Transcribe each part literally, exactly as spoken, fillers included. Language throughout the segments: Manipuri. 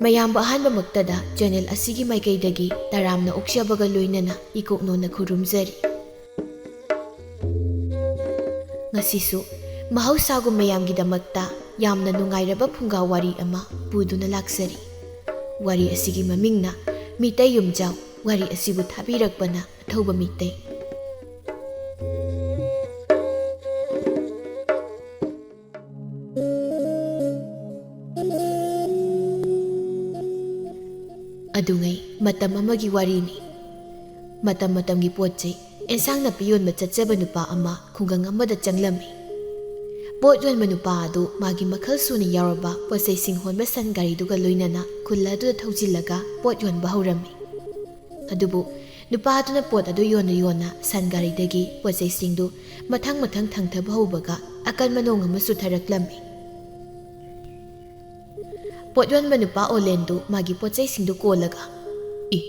ꯃꯌꯥꯝꯕꯨ ꯑꯍꯥꯟꯕꯃꯛꯇꯗ ꯆꯦꯅꯦꯜ ꯑꯁꯤꯒꯤ ꯃꯥꯏꯀꯩꯗꯒꯤ ꯇꯔꯥꯝꯅ ꯑꯣꯛꯆꯕꯒ ꯂꯣꯏꯅꯅ ꯏꯀꯣꯛꯅꯣꯅ ꯈꯨꯔꯨꯝꯖꯔꯤ꯫ ꯉꯁꯤꯁꯨ ꯃꯍꯧꯁꯥꯒꯨꯝ ꯃꯌꯥꯝꯒꯤꯗꯃꯛꯇ ꯌꯥꯝꯅ ꯅꯨꯡꯉꯥꯏꯔꯕ ꯐꯨꯡꯒꯥ ꯋꯥꯔꯤ ꯑꯃ ꯄꯨꯗꯨꯅ ꯂꯥꯛꯆꯔꯤ꯫ ꯋꯥꯔꯤ ꯑꯁꯤꯒꯤ ꯃꯃꯤꯡꯅ ꯃꯤꯇꯩ ꯌꯨꯝꯖꯥꯎ꯫ ꯋꯥꯔꯤ ꯑꯁꯤꯕꯨ ꯊꯥꯕꯤꯔꯛꯄꯅ ꯑꯊꯧꯕ ꯃꯤꯇꯩ꯫ ꯑꯗꯨꯉꯩ ꯃꯇꯝ ꯑꯃꯒꯤ ꯋꯥꯔꯤꯅꯤ꯫ ꯃꯇꯝ ꯃꯇꯝꯒꯤ ꯄꯣꯠ ꯆꯩ, ꯑꯦꯟꯁꯥꯡ ꯅꯥꯄꯤ ꯌꯣꯟꯕ ꯆꯠꯆꯕ ꯅꯨꯄꯥ ꯑꯃ ꯈꯨꯡꯒꯪ ꯑꯃꯗ ꯆꯪꯂꯝꯃꯤ꯫ ꯄꯣꯠ ꯌꯣꯟꯕ ꯅꯨꯄꯥ ꯑꯗꯨ ꯃꯥꯒꯤ ꯃꯈꯜ ꯁꯨꯅ ꯌꯥꯎꯔꯕ ꯄꯣꯠ ꯆꯩꯁꯤꯡ ꯍꯣꯟꯕ ꯁꯟ ꯒꯥꯔꯤꯗꯨꯒ ꯂꯣꯏꯅꯅ ꯈꯨꯜ ꯑꯗꯨꯗ ꯊꯧꯖꯤꯜꯂꯒ ꯄꯣꯠ ꯌꯣꯟꯕ ꯍꯧꯔꯝꯃꯤ꯫ ꯑꯗꯨꯕꯨ ꯅꯨꯄꯥ ꯑꯗꯨꯅ ꯄꯣꯠ ꯑꯗꯨ ꯌꯣꯟꯅ ꯌꯣꯟꯅ ꯁꯟ ꯒꯥꯔꯤꯗꯒꯤ ꯄꯣꯠ ꯆꯩꯁꯤꯡꯗꯨ ꯃꯊꯪ ꯃꯊꯪ ꯊꯥꯡꯊꯕ ꯍꯧꯕꯒ ꯑꯀꯟꯕ ꯅꯣꯡ ꯑꯃ ꯆꯨꯊꯔꯛꯂꯝꯃꯤ꯫ ꯄꯣꯠ ꯌꯣꯟꯕ ꯅꯨꯄꯥ ꯑꯣꯂꯦꯟꯗꯨ ꯃꯥꯒꯤ ꯄꯣꯠ ꯆꯩꯁꯤꯡꯗꯨ ꯀꯣꯜꯂꯒ, "ꯏ,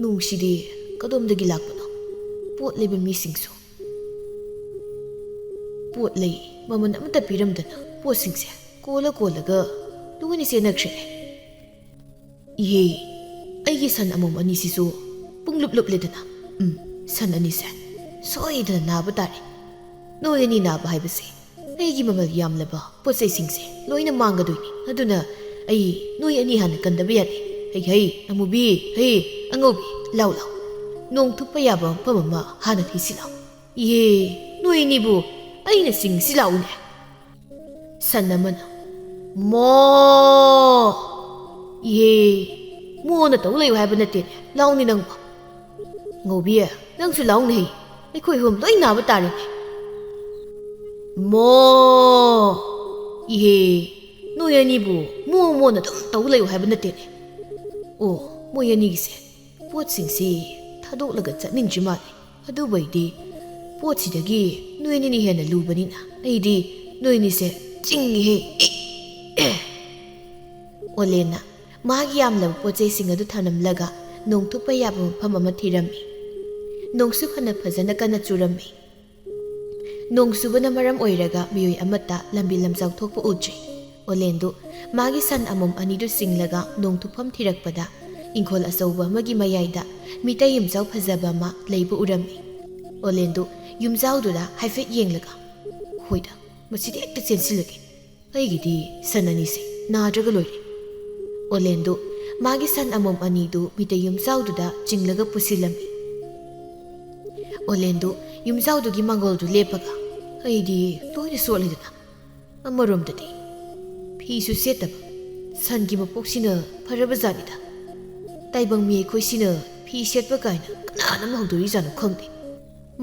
ꯅꯣꯡꯁꯤꯗꯤ ꯀꯗꯣꯝꯗꯒꯤ ꯂꯥꯛꯄꯅꯣ? ꯄꯣꯠ ꯂꯩꯕ ꯃꯤꯁꯤꯡꯁꯨ ꯄꯣꯠ ꯂꯩ, ꯃꯃꯜ ꯑꯃꯠꯇ ꯄꯤꯔꯝꯗꯅ ꯄꯣꯠꯁꯤꯡꯁꯦ ꯀꯣꯜꯂ ꯀꯣꯜꯂꯒ ꯂꯣꯏꯅ ꯆꯦꯟꯅꯈ꯭ꯔꯦꯅꯦ꯫ ꯏꯍꯦ, ꯑꯩꯒꯤ ꯁꯟ ꯑꯃꯣꯝ ꯑꯅꯤꯁꯤꯁꯨ ꯄꯨꯡꯂꯨꯞ ꯂꯨꯞꯂꯦꯗꯅ꯫ ꯎꯝ, ꯁꯟ ꯑꯅꯤꯁꯦ ꯁꯣꯏꯗꯅ ꯅꯥꯕ ꯇꯥꯔꯦ꯫ ꯅꯣꯏ ꯑꯅꯤ ꯅꯥꯕ ꯍꯥꯏꯕꯁꯦ ꯑꯩꯒꯤ ꯃꯃꯜ ꯌꯥꯝꯂꯕ ꯄꯣꯠ ꯆꯩꯁꯤꯡꯁꯦ ꯂꯣꯏꯅ ꯃꯥꯡꯒꯗꯣꯏꯅꯤ꯫ ꯑꯗꯨꯅ ꯑꯩ ꯅꯣꯏ ꯑꯅꯤ ꯍꯥꯟꯅ ꯀꯟꯗꯕ ꯌꯥꯗꯦ꯫ ꯍꯩ ꯍꯩ, ꯑꯃꯨꯕꯤ, ꯍꯩ ꯑꯉꯧꯕꯤ, ꯂꯥꯎ ꯂꯥꯎ꯫ ꯅꯣꯡ ꯊꯨꯞꯄ ꯌꯥꯕ ꯃꯐꯝ ꯑꯃ ꯍꯥꯟꯅ ꯊꯤꯁꯤ ꯂꯥꯎ꯫ ꯏꯍꯦ, ꯅꯣꯏ ꯑꯅꯤꯕꯨ ꯑꯩꯅ ꯆꯤꯡꯁꯤ ꯂꯥꯎꯅꯦ꯫" ꯁꯟ ꯑꯃꯅ, "ꯃꯣ!" "ꯏꯍꯦ, ꯃꯣꯅ ꯇꯧ ꯂꯩꯌꯨ ꯍꯥꯏꯕ ꯅꯠꯇꯦꯅꯦ, ꯂꯥꯎꯅꯦ ꯅꯪꯕꯨ꯫" "ꯉꯧꯕꯤ, ꯅꯪꯁꯨ ꯂꯥꯎꯅꯦ ꯍꯩ, ꯑꯩꯈꯣꯏ ꯑꯍꯨꯝ ꯂꯣꯏ ꯅꯥꯕ ꯇꯥꯔꯦꯅꯦ꯫" "ꯃꯣ!" "ꯏꯍꯦ, ꯅꯣꯏ ꯑꯅꯤꯕꯨ ꯃꯣ ꯃꯣꯅ ꯑꯗꯨꯝ ꯇꯧ ꯂꯩꯌꯨ ꯍꯥꯏꯕ ꯅꯠꯇꯦꯅꯦ꯫" "ꯑꯣ, ꯃꯣꯏ ꯑꯅꯤꯒꯤꯁꯦ ꯄꯣꯠꯁꯤꯡꯁꯤ ꯊꯥꯗꯣꯛꯂꯒ ꯆꯠꯅꯤꯡꯗ꯭ꯔꯤ ꯃꯥꯜꯂꯦ꯫ ꯑꯗꯨꯕꯨ ꯑꯩꯗꯤ ꯄꯣꯠꯁꯤꯗꯒꯤ ꯅꯣꯏ ꯑꯅꯤꯅ ꯍꯦꯟꯅ ꯂꯨꯕꯅꯤꯅ ꯑꯩꯗꯤ ꯅꯣꯏ ꯑꯅꯤꯁꯦ ꯆꯤꯡꯉꯤꯍꯦ꯫" ꯑꯣꯂꯦꯟꯅ ꯃꯥꯒꯤ ꯌꯥꯝꯂꯕ ꯄꯣꯠ ꯆꯩꯁꯤꯡ ꯑꯗꯨ ꯊꯅꯝꯂꯒ ꯅꯣꯡ ꯊꯨꯞꯄ ꯌꯥꯕ ꯃꯐꯝ ꯑꯃ ꯊꯤꯔꯝꯃꯤ꯫ ꯅꯣꯡꯁꯨ ꯐꯅ ꯐꯖꯅ ꯀꯟꯅ ꯆꯨꯔꯝꯃꯤ꯫ ꯅꯣꯡ ꯆꯨꯕꯅ ꯃꯔꯝ ꯑꯣꯏꯔꯒ ꯃꯤꯑꯣꯏ ꯑꯃꯠꯇ ꯂꯝꯕꯤ ꯂꯝꯖꯥꯎ ꯊꯣꯛꯄ ꯎꯗ꯭ꯔꯤ꯫ ꯑꯣꯂꯦꯟꯗꯨ ꯃꯥꯒꯤ ꯁꯟ ꯑꯃꯣꯝ ꯑꯅꯤꯗꯨ ꯆꯤꯡꯂꯒ ꯅꯣꯡ ꯊꯨꯞꯐꯝ ꯊꯤꯔꯛꯄꯗ, ꯏꯪꯈꯣꯜ ꯑꯆꯧꯕ ꯑꯃꯒꯤ ꯃꯌꯥꯏꯗ ꯃꯤꯇꯩ ꯌꯨꯝꯖꯥꯎ ꯐꯖꯕ ꯑꯃ ꯂꯩꯕ ꯎꯔꯝꯃꯤ꯫ ꯑꯣꯂꯦꯟꯗꯨ ꯌꯨꯝꯖꯥꯎꯗꯨꯗ ꯍꯥꯏꯐꯦꯠ ꯌꯦꯡꯂꯒ, "ꯍꯣꯏꯗ, ꯃꯁꯤꯗꯤ ꯍꯦꯛꯇ ꯆꯦꯟꯁꯤꯜꯂꯒꯦ꯫ ꯑꯩꯒꯤꯗꯤ ꯁꯟ ꯑꯅꯤꯁꯦ ꯅꯥꯗ꯭ꯔꯒ ꯂꯣꯏꯔꯦ꯫" ꯑꯣꯂꯦꯟꯗꯨ ꯃꯥꯒꯤ ꯁꯟ ꯑꯃꯣꯝ ꯑꯅꯤꯗꯨ ꯃꯤꯇꯩ ꯌꯨꯝꯖꯥꯎꯗꯨꯗ ꯆꯤꯡꯂꯒ ꯄꯨꯁꯤꯜꯂꯝꯃꯤ꯫ ꯑꯣꯂꯦꯟꯗꯨ ꯌꯨꯝꯖꯥꯎꯗꯨꯒꯤ ꯃꯥꯡꯒꯣꯜꯗꯨ ꯂꯦꯞꯄꯒ, "ꯑꯩꯗꯤ ꯂꯣꯏꯅ ꯁꯣꯠꯂꯦꯗꯅ꯫ ꯑꯃꯔꯣꯝꯗꯗꯤ ꯐꯤꯁꯨ ꯁꯦꯠꯇꯕ ꯁꯟꯒꯤ ꯃꯄꯣꯛꯁꯤꯅ ꯐꯔꯕ ꯖꯥꯠꯅꯤꯗ꯫ ꯇꯥꯏꯕꯪ ꯃꯤ ꯑꯩꯈꯣꯏꯁꯤꯅ ꯐꯤ ꯁꯦꯠꯄ ꯀꯥꯏꯅ ꯀꯅꯥꯅ ꯑꯃ ꯍꯧꯗꯣꯔꯤꯖꯥꯠꯅꯣ ꯈꯪꯗꯦ꯫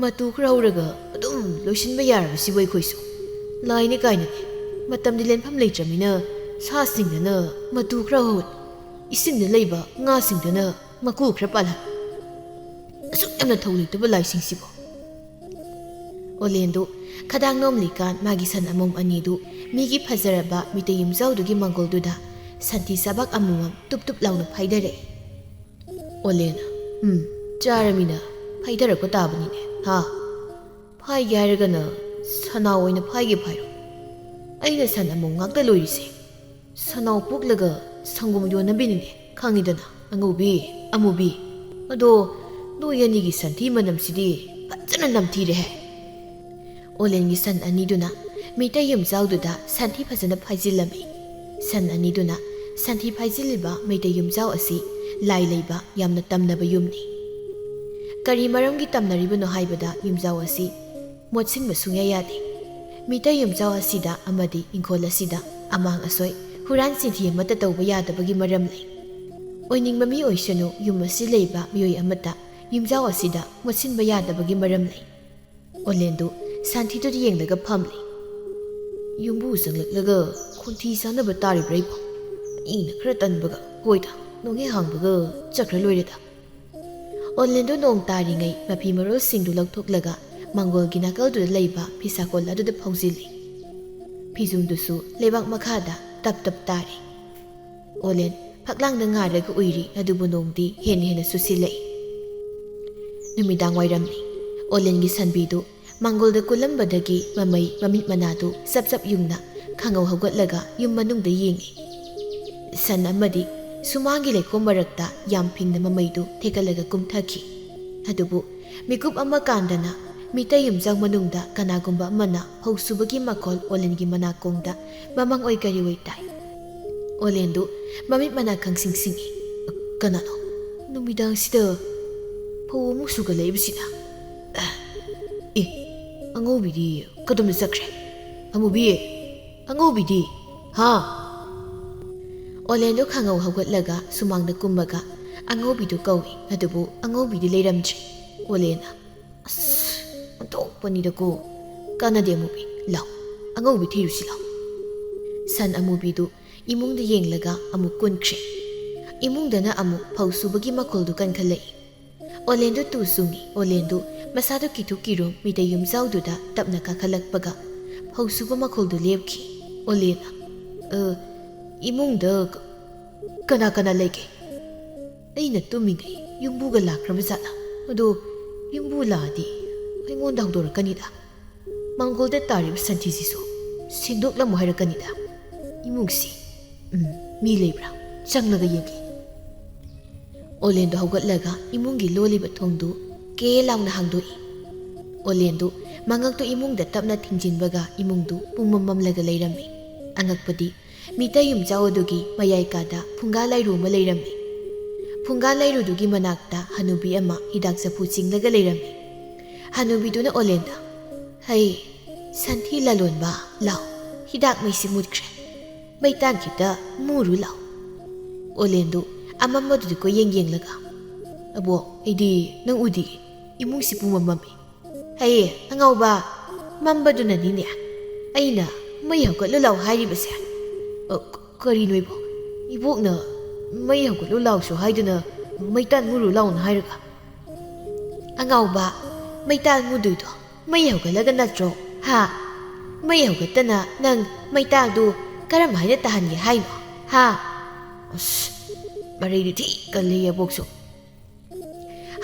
ꯃꯇꯨ ꯈꯔ ꯍꯧꯔꯒ ꯑꯗꯨꯝ ꯂꯣꯏꯁꯤꯟꯕ ꯌꯥꯔꯕꯁꯤꯕꯨ ꯑꯩꯈꯣꯏꯁꯨ꯫ ꯂꯥꯏꯅꯤ ꯀꯥꯏꯅꯅꯦ, ꯃꯇꯝꯗꯤ ꯂꯦꯟꯐꯝ ꯂꯩꯇ꯭ꯔꯕꯅꯤꯅ ꯁꯥꯁꯤꯡꯗꯅ ꯃꯇꯨ ꯈꯔ ꯍꯧꯍꯟ, ꯏꯁꯤꯡꯗ ꯂꯩꯕ ꯉꯥꯁꯤꯡꯗꯅ ꯃꯀꯨ ꯈꯔ ꯄꯥꯜꯍꯟ꯫ ꯑꯁꯨꯛ ꯌꯥꯝꯅ ꯊꯧ ꯂꯩꯇꯕ ꯂꯥꯏꯁꯤꯡꯁꯤꯕꯨ꯫" ꯑꯣꯂꯦꯟꯗꯨ ꯈꯗꯥꯡ ꯅꯣꯝꯂꯤꯀꯥꯟ ꯃꯥꯒꯤ ꯁꯟ ꯑꯃꯣꯝ ꯑꯅꯤꯗꯨ ꯃꯤꯒꯤ ꯐꯖꯔꯕ ꯃꯤꯇꯩ ꯌꯨꯝꯖꯥꯎꯗꯨꯒꯤ ꯃꯥꯡꯒꯣꯜꯗꯨꯗ ꯁꯟꯊꯤ ꯁꯥꯕꯥꯛ ꯑꯃꯃꯝ ꯇꯨꯞ ꯇꯨꯞ ꯂꯥꯎꯅ ꯐꯥꯏꯗꯔꯛꯏ꯫ ꯑꯣꯂꯦꯟ, "ꯎꯝ, ꯆꯥꯔꯃꯤꯅ ꯐꯥꯏꯗꯔꯛꯄ ꯇꯥꯕꯅꯤꯅꯦ, ꯍꯥ? ꯐꯥꯏꯒꯦ ꯍꯥꯏꯔꯒꯅ ꯁꯅꯥ ꯑꯣꯏꯅ ꯐꯥꯏꯒꯦ ꯐꯥꯏꯔꯣ꯫ ꯑꯩꯅ ꯁꯟ ꯑꯃꯣꯝ ꯉꯥꯛꯇ ꯂꯣꯏꯔꯤꯁꯦ ꯁꯅꯥꯎ ꯄꯣꯛꯂꯒ ꯁꯪꯒꯣꯝ ꯌꯣꯟꯅꯕꯤꯅꯤꯅꯦ, ꯈꯪꯉꯤꯗꯅ, ꯑꯉꯧꯕꯤ, ꯑꯃꯨꯕꯤ꯫ ꯑꯗꯣ ꯅꯣꯏ ꯑꯅꯤꯒꯤ ꯁꯟꯊꯤ ꯃꯅꯝꯁꯤꯗꯤ ꯐꯖꯅ ꯅꯝꯊꯤꯔꯦꯍꯦ꯫" ꯑꯣꯂꯦꯟꯒꯤ ꯁꯟ ꯑꯅꯤꯗꯨꯅ ꯃꯤꯇꯩ ꯌꯨꯝꯖꯥꯎꯗꯨꯗ ꯁꯟꯊꯤ ꯐꯖꯅ ꯐꯥꯏꯖꯤꯜꯂꯝꯃꯤ꯫ ꯁꯟ ꯑꯅꯤꯗꯨꯅ ꯁꯟꯊꯤ ꯐꯥꯏꯖꯤꯜꯂꯤꯕ ꯃꯩꯇꯩ ꯌꯨꯝꯖꯥꯎ ꯑꯁꯤ ꯂꯥꯏ ꯂꯩꯕ ꯌꯥꯝꯅ ꯇꯝꯅꯕ ꯌꯨꯝꯅꯤ꯫ ꯀꯔꯤ ꯃꯔꯝꯒꯤ ꯇꯝꯅꯔꯤꯕꯅꯣ ꯍꯥꯏꯕꯗ, ꯌꯨꯝꯖꯥꯎ ꯑꯁꯤ ꯃꯣꯠꯁꯤꯟꯕ ꯁꯨꯡꯌꯥ ꯌꯥꯗꯦ꯫ ꯃꯤꯇꯩ ꯌꯨꯝꯖꯥꯎ ꯑꯁꯤꯗ ꯑꯃꯗꯤ ꯏꯪꯈꯣꯜ ꯑꯁꯤꯗ ꯑꯃꯥꯡ ꯑꯁꯣꯏ, ꯍꯨꯔꯥꯟ ꯆꯤꯟꯊꯤ ꯑꯃꯠꯇ ꯇꯧꯕ ꯌꯥꯗꯕꯒꯤ ꯃꯔꯝ ꯂꯩ꯫ ꯑꯣꯏꯅꯤꯡꯕ ꯃꯤ ꯑꯣꯏꯁꯅꯨ, ꯌꯨꯝ ꯑꯁꯤ ꯂꯩꯕ ꯃꯤꯑꯣꯏ ꯑꯃꯠꯇ ꯌꯨꯝꯖꯥꯎ ꯑꯁꯤꯗ ꯃꯣꯠꯁꯤꯟꯕ ꯌꯥꯗꯕꯒꯤ ꯃꯔꯝ ꯂꯩ꯫ ꯑꯣꯂꯦꯟꯗꯨ ꯁꯟꯊꯤꯗꯨꯗ ꯌꯦꯡꯂꯒ ꯐꯝꯂꯤ꯫ "ꯌꯨꯝꯕꯨ ꯆꯪꯂꯛꯂꯒ ꯈꯣꯟꯊꯤ ꯆꯥꯅꯕ ꯇꯥꯔꯤꯕ꯭ꯔꯥ ꯑꯩꯕꯣ? ꯑꯩꯅ ꯈꯔ ꯇꯟꯕꯒ, ꯍꯣꯏꯗ, ꯅꯣꯡ ꯍꯦꯛ ꯍꯥꯡꯕꯒ ꯆꯠꯈ꯭ꯔ ꯂꯣꯏꯔꯦꯗ꯫" ꯑꯣꯂꯦꯟꯗꯨ ꯅꯣꯡ ꯇꯥꯔꯤꯉꯩ ꯃꯐꯤ ꯃꯔꯣꯜꯁꯤꯡꯗꯨ ꯂꯧꯊꯣꯛꯂꯒ ꯃꯥꯡꯒꯣꯜꯒꯤ ꯅꯥꯀꯜꯗꯨꯗ ꯂꯩꯕ ꯐꯤꯁꯥꯀꯣꯜ ꯑꯗꯨꯗ ꯐꯧꯖꯤꯜꯂꯤ꯫ ꯐꯤꯖꯨꯝꯗꯨꯁꯨ ꯂꯩꯕꯥꯛ ꯃꯈꯥꯗ ꯇꯞ ꯇꯞ ꯇꯥꯔꯤ꯫ ꯑꯣꯂꯦꯟ ꯐꯛꯂꯥꯡꯗ ꯉꯥꯏꯔꯒ ꯎꯏꯔꯤ, ꯑꯗꯨꯕꯨ ꯅꯣꯡꯗꯤ ꯍꯦꯟꯅ ꯍꯦꯟꯅ ꯆꯨꯁꯤꯜꯂꯛꯏ꯫ ꯅꯨꯃꯤꯗꯥꯡ ꯋꯥꯏꯔꯝꯅꯤ꯫ ꯑꯣꯂꯦꯟꯒꯤ ꯁꯟꯕꯤꯗꯨ ꯃꯥꯡꯒꯣꯜꯗ ꯀꯨꯜꯂꯝꯕꯗꯒꯤ ꯃꯃꯩ ꯃꯃꯤꯠ ꯃꯅꯥꯗꯨ ꯆꯞ ꯆꯞ ꯌꯨꯡꯅ ꯈꯥꯉꯧ ꯍꯧꯒꯠꯂꯒ ꯌꯨꯝ ꯃꯅꯨꯡꯗ ꯌꯦꯡꯉꯤ꯫ ꯁꯟ ꯑꯃꯗꯤ ꯁꯨꯃꯥꯡꯒꯤ ꯂꯩꯈꯣꯝ ꯃꯔꯛꯇ ꯌꯥꯝ ꯐꯤꯡꯅ ꯃꯃꯩꯗꯨ ꯊꯦꯛꯀꯠꯂꯒ ꯀꯨꯝꯊꯈꯤ꯫ ꯑꯗꯨꯕꯨ ꯃꯤꯀꯨꯞ ꯑꯃ ꯀꯥꯟꯗꯅ ꯃꯤꯇꯩ ꯌꯨꯝꯖꯥꯡ ꯃꯅꯨꯡꯗ ꯀꯅꯥꯒꯨꯝꯕ ꯑꯃꯅ ꯐꯧ ꯁꯨꯕꯒꯤ ꯃꯈꯣꯜ ꯑꯣꯂꯦꯟꯒꯤ ꯃꯅꯥꯀꯣꯡꯗ ꯃꯃꯪ ꯑꯣꯏ ꯀꯔꯤ ꯑꯣꯏ ꯇꯥꯏ꯫ ꯑꯣꯂꯦꯟꯗꯨ ꯃꯃꯤꯠ ꯃꯅꯥ ꯈꯪꯁꯤꯡ ꯁꯤꯡꯏ꯫ "ꯀꯅꯥꯅꯣ ꯅꯨꯃꯤꯗꯥꯡꯁꯤꯗ ꯐꯧ ꯑꯃꯨꯛ ꯁꯨꯒꯠꯂꯛꯏꯕꯁꯤꯅ? ꯑꯦ, ꯑꯉꯧꯕꯤꯗꯤ ꯀꯗꯣꯝꯗ ꯆꯠꯈ꯭ꯔꯦ? ꯑꯃꯨꯕꯤ, ꯑꯉꯧꯕꯤꯗꯤ? ꯍꯥ?" ꯑꯣꯂꯦꯟꯗꯣ ꯈꯥꯉꯧ ꯍꯧꯒꯠꯂꯒ ꯁꯨꯃꯥꯡꯗ ꯀꯨꯝꯃꯒ ꯑꯉꯧꯕꯤꯗꯨ ꯀꯧꯏ꯫ ꯑꯗꯨꯕꯨ ꯑꯉꯧꯕꯤꯗꯤ ꯂꯩꯔꯝꯗ꯭ꯔꯦ꯫ ꯑꯣꯂꯦꯟꯅ, "ꯑꯁ, ꯑꯣꯟꯊꯣꯛꯄꯅꯤꯗꯀꯣ꯫ ꯀꯥꯟꯅꯗꯦ ꯑꯃꯨꯕꯤ, ꯂꯥꯎ, ꯑꯉꯧꯕꯤ ꯊꯤꯔꯨꯁꯤ ꯂꯥꯎ꯫" ꯁꯟ ꯑꯃꯨꯕꯤꯗꯨ ꯏꯃꯨꯡꯗ ꯌꯦꯡꯂꯒ ꯑꯃꯨꯛ ꯀꯨꯟꯈ꯭ꯔꯦ꯫ ꯏꯃꯨꯡꯗꯅ ꯑꯃꯨꯛ ꯐꯧ ꯁꯨꯕꯒꯤ ꯃꯈꯣꯜꯗꯨ ꯀꯟꯈꯠꯂꯛꯏ꯫ ꯑꯣꯂꯦꯟꯗꯨ ꯇꯨ ꯆꯨꯡꯏ꯫ ꯑꯣꯂꯦꯟꯗꯨ ꯃꯁꯥꯗꯨ ꯀꯤꯊꯨ ꯀꯤꯔꯨꯝ ꯃꯤꯇꯩ ꯌꯨꯝꯖꯥꯎꯗꯨꯗ ꯇꯞꯅ ꯀꯥꯈꯠꯂꯛꯄꯒ ꯐꯧ ꯁꯨꯕ ꯃꯈꯣꯜꯗꯨ ꯂꯦꯞꯈꯤ꯫ ꯑꯣꯂꯦꯟꯅ, "ꯑ, ꯏꯃꯨꯡꯗ ꯀ-, ꯀꯅꯥ ꯀꯅꯥ ꯂꯩꯒꯦ? ꯑꯩꯅ ꯇꯨꯝꯃꯤꯉꯩ ꯌꯨꯝꯕꯨꯒ ꯂꯥꯛꯈ꯭ꯔꯕ ꯖꯥꯠꯂ? ꯑꯗꯣ ꯌꯨꯝꯕꯨ ꯂꯥꯛꯑꯗꯤ ꯑꯩꯉꯣꯟꯗ ꯍꯧꯗꯣꯔꯛꯀꯅꯤꯗ꯫ ꯃꯥꯡꯒꯣꯜꯗ ꯇꯥꯔꯤꯕ ꯁꯟꯊꯤꯁꯤꯁꯨ ꯁꯦꯡꯗꯣꯛꯂꯝꯃꯨ ꯍꯥꯏꯔꯛꯀꯅꯤꯗ꯫ ꯏꯃꯨꯡꯁꯤ, ꯎꯝ, ꯃꯤ ꯂꯩꯕ꯭ꯔꯥ? ꯆꯪꯂꯒ ꯌꯦꯡꯒꯦ꯫" ꯑꯣꯂꯦꯟꯗꯣ ꯍꯧꯒꯠꯂꯒ ꯏꯃꯨꯡꯒꯤ ꯂꯣꯜꯂꯤꯕ ꯊꯣꯡꯗꯨ ꯀꯦ ꯂꯥꯎꯅ ꯍꯥꯡꯗꯣꯛꯏ꯫ ꯑꯣꯂꯦꯟꯗꯨ ꯃꯉꯛꯇꯨ ꯏꯃꯨꯡꯗ ꯇꯞꯅ ꯊꯤꯡꯖꯤꯟꯕꯒ ꯏꯃꯨꯡꯗꯨ ꯄꯨꯝꯃꯝ ꯃꯝꯂꯒ ꯂꯩꯔꯝꯃꯤ꯫ ꯑꯉꯛꯄꯗꯤ ꯃꯤꯇꯩ ꯌꯨꯝꯖꯥꯎ ꯑꯗꯨꯒꯤ ꯃꯌꯥꯏ ꯀꯥꯗ ꯐꯨꯡꯒꯥ ꯂꯥꯏꯔꯨ ꯑꯃ ꯂꯩꯔꯝꯃꯤ꯫ ꯐꯨꯡꯒꯥ ꯂꯥꯏꯔꯨꯗꯨꯒꯤ ꯃꯅꯥꯛꯇ ꯍꯅꯨꯕꯤ ꯑꯃ ꯍꯤꯗꯥꯛ ꯆꯐꯨ ꯆꯤꯡꯂꯒ ꯂꯩꯔꯝꯃꯤ꯫ ꯍꯅꯨꯕꯤꯗꯨꯅ ꯑꯣꯂꯦꯟꯗ, "ꯍꯩ, ꯁꯟꯊꯤ ꯂꯂꯣꯟꯕ, ꯂꯥꯎ, ꯍꯤꯗꯥꯛ ꯃꯩꯁꯤ ꯃꯨꯠꯈ꯭ꯔꯦ꯫ ꯃꯩꯇꯥꯟ ꯈꯤꯇ ꯃꯨꯔꯨ ꯂꯥꯎ꯫" ꯑꯣꯂꯦꯟꯗꯨ ꯑꯃꯝꯕꯗꯨꯗ ꯀꯣꯏꯌꯦꯡ ꯌꯦꯡꯂꯒ, "ꯑꯕꯣ, ꯑꯩꯗꯤ ꯅꯪ ꯎꯗꯦ, ꯏꯃꯨꯡꯁꯤ ꯄꯨꯝꯃꯝ ꯃꯝꯃꯤ꯫" "ꯍꯩ, ꯑꯉꯥꯎꯕ, ꯃꯝꯕꯗꯨꯅꯅꯤꯅꯦ ꯑꯩꯅ ꯃꯩ ꯍꯧꯒꯠꯂꯨ ꯂꯥꯎ ꯍꯥꯏꯔꯤꯕꯁꯦ꯫ ꯑ, ꯀ-, ꯀꯔꯤꯅꯣ ꯏꯕꯣ? ꯏꯕꯣꯛꯅ ꯃꯩ ꯍꯧꯒꯠꯂꯨ ꯂꯥꯎꯁꯨ ꯍꯥꯏꯗꯅ ꯃꯩꯇꯥꯟ ꯃꯨꯔꯨ ꯂꯥꯎꯅ ꯍꯥꯏꯔꯒ?" "ꯑꯉꯥꯎꯕ, ꯃꯩꯇꯥꯜ ꯃꯨꯗꯣꯏꯗꯣ ꯃꯩ ꯍꯧꯒꯠꯂꯒ ꯅꯠꯇ꯭ꯔꯣ? ꯍꯥ? ꯃꯩ ꯍꯧꯒꯠꯇꯅ ꯅꯪ ꯃꯩꯇꯥꯜꯗꯨ ꯀꯔꯝ ꯍꯥꯏꯅ ꯇꯥꯍꯟꯒꯦ ꯍꯥꯏꯅꯣ? ꯍꯥ?" ꯑꯁ, ꯃꯔꯩꯗꯤ ꯊꯤ ꯀꯜꯂꯤ ꯑꯕꯣꯛꯁꯨ꯫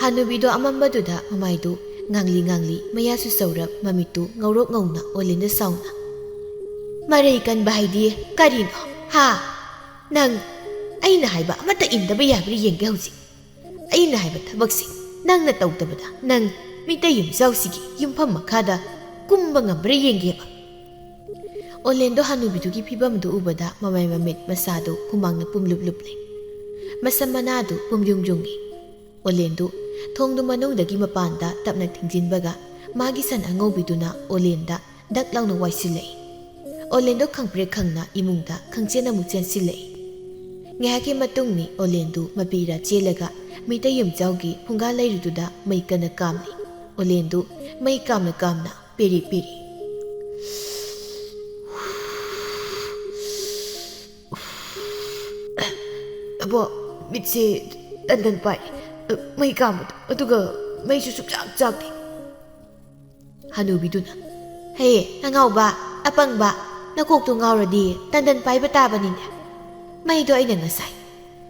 ꯍꯅꯨꯕꯤꯗꯣ ꯑꯃꯝꯕꯗꯨꯗ ꯃꯃꯥꯏꯗꯨ ꯉꯥꯡꯂꯤ ꯉꯥꯡꯂꯤ, ꯃꯌꯥꯁꯨ ꯆꯧꯔꯞ, ꯃꯃꯤꯠꯇꯨ ꯉꯧꯔꯣꯛ ꯉꯧꯅ ꯑꯣꯂꯦꯟꯗ ꯁꯥꯎꯅ, ꯃꯔꯩ ꯀꯟꯕ ꯍꯥꯏꯗꯤ ꯀꯔꯤꯅꯣ? ꯍꯥ? ꯅꯪ ꯑꯩꯅ ꯍꯥꯏꯕ ꯑꯃꯠꯇ ꯏꯟꯗꯕ ꯌꯥꯕ꯭ꯔꯥ ꯌꯦꯡꯒꯦ ꯍꯧꯖꯤꯛ꯫ ꯑꯩꯅ ꯍꯥꯏꯕ ꯊꯕꯛꯁꯤ ꯅꯪꯅ ꯇꯧꯗꯕꯗ ꯅꯪ ꯃꯤꯇꯩ ꯌꯨꯝꯖꯥꯎꯁꯤꯒꯤ ꯌꯨꯝꯐꯝ ꯃꯈꯥꯗ ꯀꯨꯝꯕ ꯉꯝꯕ꯭ꯔꯥ ꯌꯦꯡꯒꯦꯕ꯫ ꯑꯣꯂꯦꯟꯗꯣ ꯍꯅꯨꯕꯤꯗꯨꯒꯤ ꯐꯤꯕꯝꯗꯨ ꯎꯕꯗ ꯃꯃꯥꯏ ꯃꯃꯤꯠ ꯃꯁꯥꯗꯨ ꯍꯨꯃꯥꯡꯅ ꯄꯨꯝꯂꯨꯞ ꯂꯨꯞꯂꯦ꯫ ꯃꯁꯝ ꯃꯅꯥꯗꯨ ꯄꯨꯝꯌꯨꯡ ꯌꯨꯡꯏ꯫ ꯑꯣꯂꯦꯟꯗꯨ ꯊꯣꯡꯗꯨ ꯃꯅꯨꯡꯗꯒꯤ ꯃꯄꯥꯟꯗ ꯇꯞꯅ ꯊꯤꯡꯖꯤꯟꯕꯒ ꯃꯥꯒꯤ ꯁꯟ ꯑꯉꯧꯕꯤꯗꯨꯅ ꯑꯣꯂꯦꯟꯗ ꯗꯛ ꯂꯥꯎꯅ ꯋꯥꯏꯁꯤꯜꯂꯛꯏ꯫ ꯑꯣꯂꯦꯟꯗꯣ ꯈꯪꯄ꯭ꯔꯦꯛ ꯈꯪꯅ ꯏꯃꯨꯡꯗ ꯈꯪꯆꯦꯟ ꯑꯃꯨꯛ ꯆꯦꯟꯁꯤꯜꯂꯛꯏ꯫ ꯉꯥꯏꯍꯥꯛꯀꯤ ꯃꯇꯨꯡꯅꯤ ꯑꯣꯂꯦꯟꯗꯨ ꯃꯄꯤꯔꯥ ꯆꯦꯜꯂꯒ ꯃꯤꯇꯩ ꯌꯨꯝꯖꯥꯎꯒꯤ ꯐꯨꯡꯒꯥ ꯂꯩꯔꯨꯗꯨꯗ ꯃꯩ ꯀꯟꯅ ꯀꯥꯝꯂꯤ꯫ ꯑꯣꯂꯦꯟꯗꯨ ꯃꯩ ꯀꯥꯝꯅ ꯀꯥꯝꯅ ꯄꯦꯔꯤ ꯄꯦꯔꯤ꯫ ꯑꯕꯣ, ꯃꯤꯠꯁꯦ ꯇꯟꯗꯟ ꯄꯥꯏ꯫ ꯃꯩ ꯀꯥꯝꯕꯗꯣ, ꯑꯗꯨꯒ ꯃꯩꯁꯨ ꯁꯨꯡꯆꯥꯛ ꯆꯥꯛꯇꯦ꯫ ꯍꯅꯨꯕꯤꯗꯨꯅ, "ꯍꯦ, ꯑꯉꯥꯎꯕ, ꯑꯄꯪꯕ, ꯅꯀꯣꯛꯇꯣ ꯉꯥꯎꯔꯗꯤ ꯇꯟꯗꯟ ꯄꯥꯏꯕ ꯇꯥꯕꯅꯤꯅꯦ꯫ ꯃꯩꯗꯣ ꯑꯩꯅ ꯉꯁꯥꯏ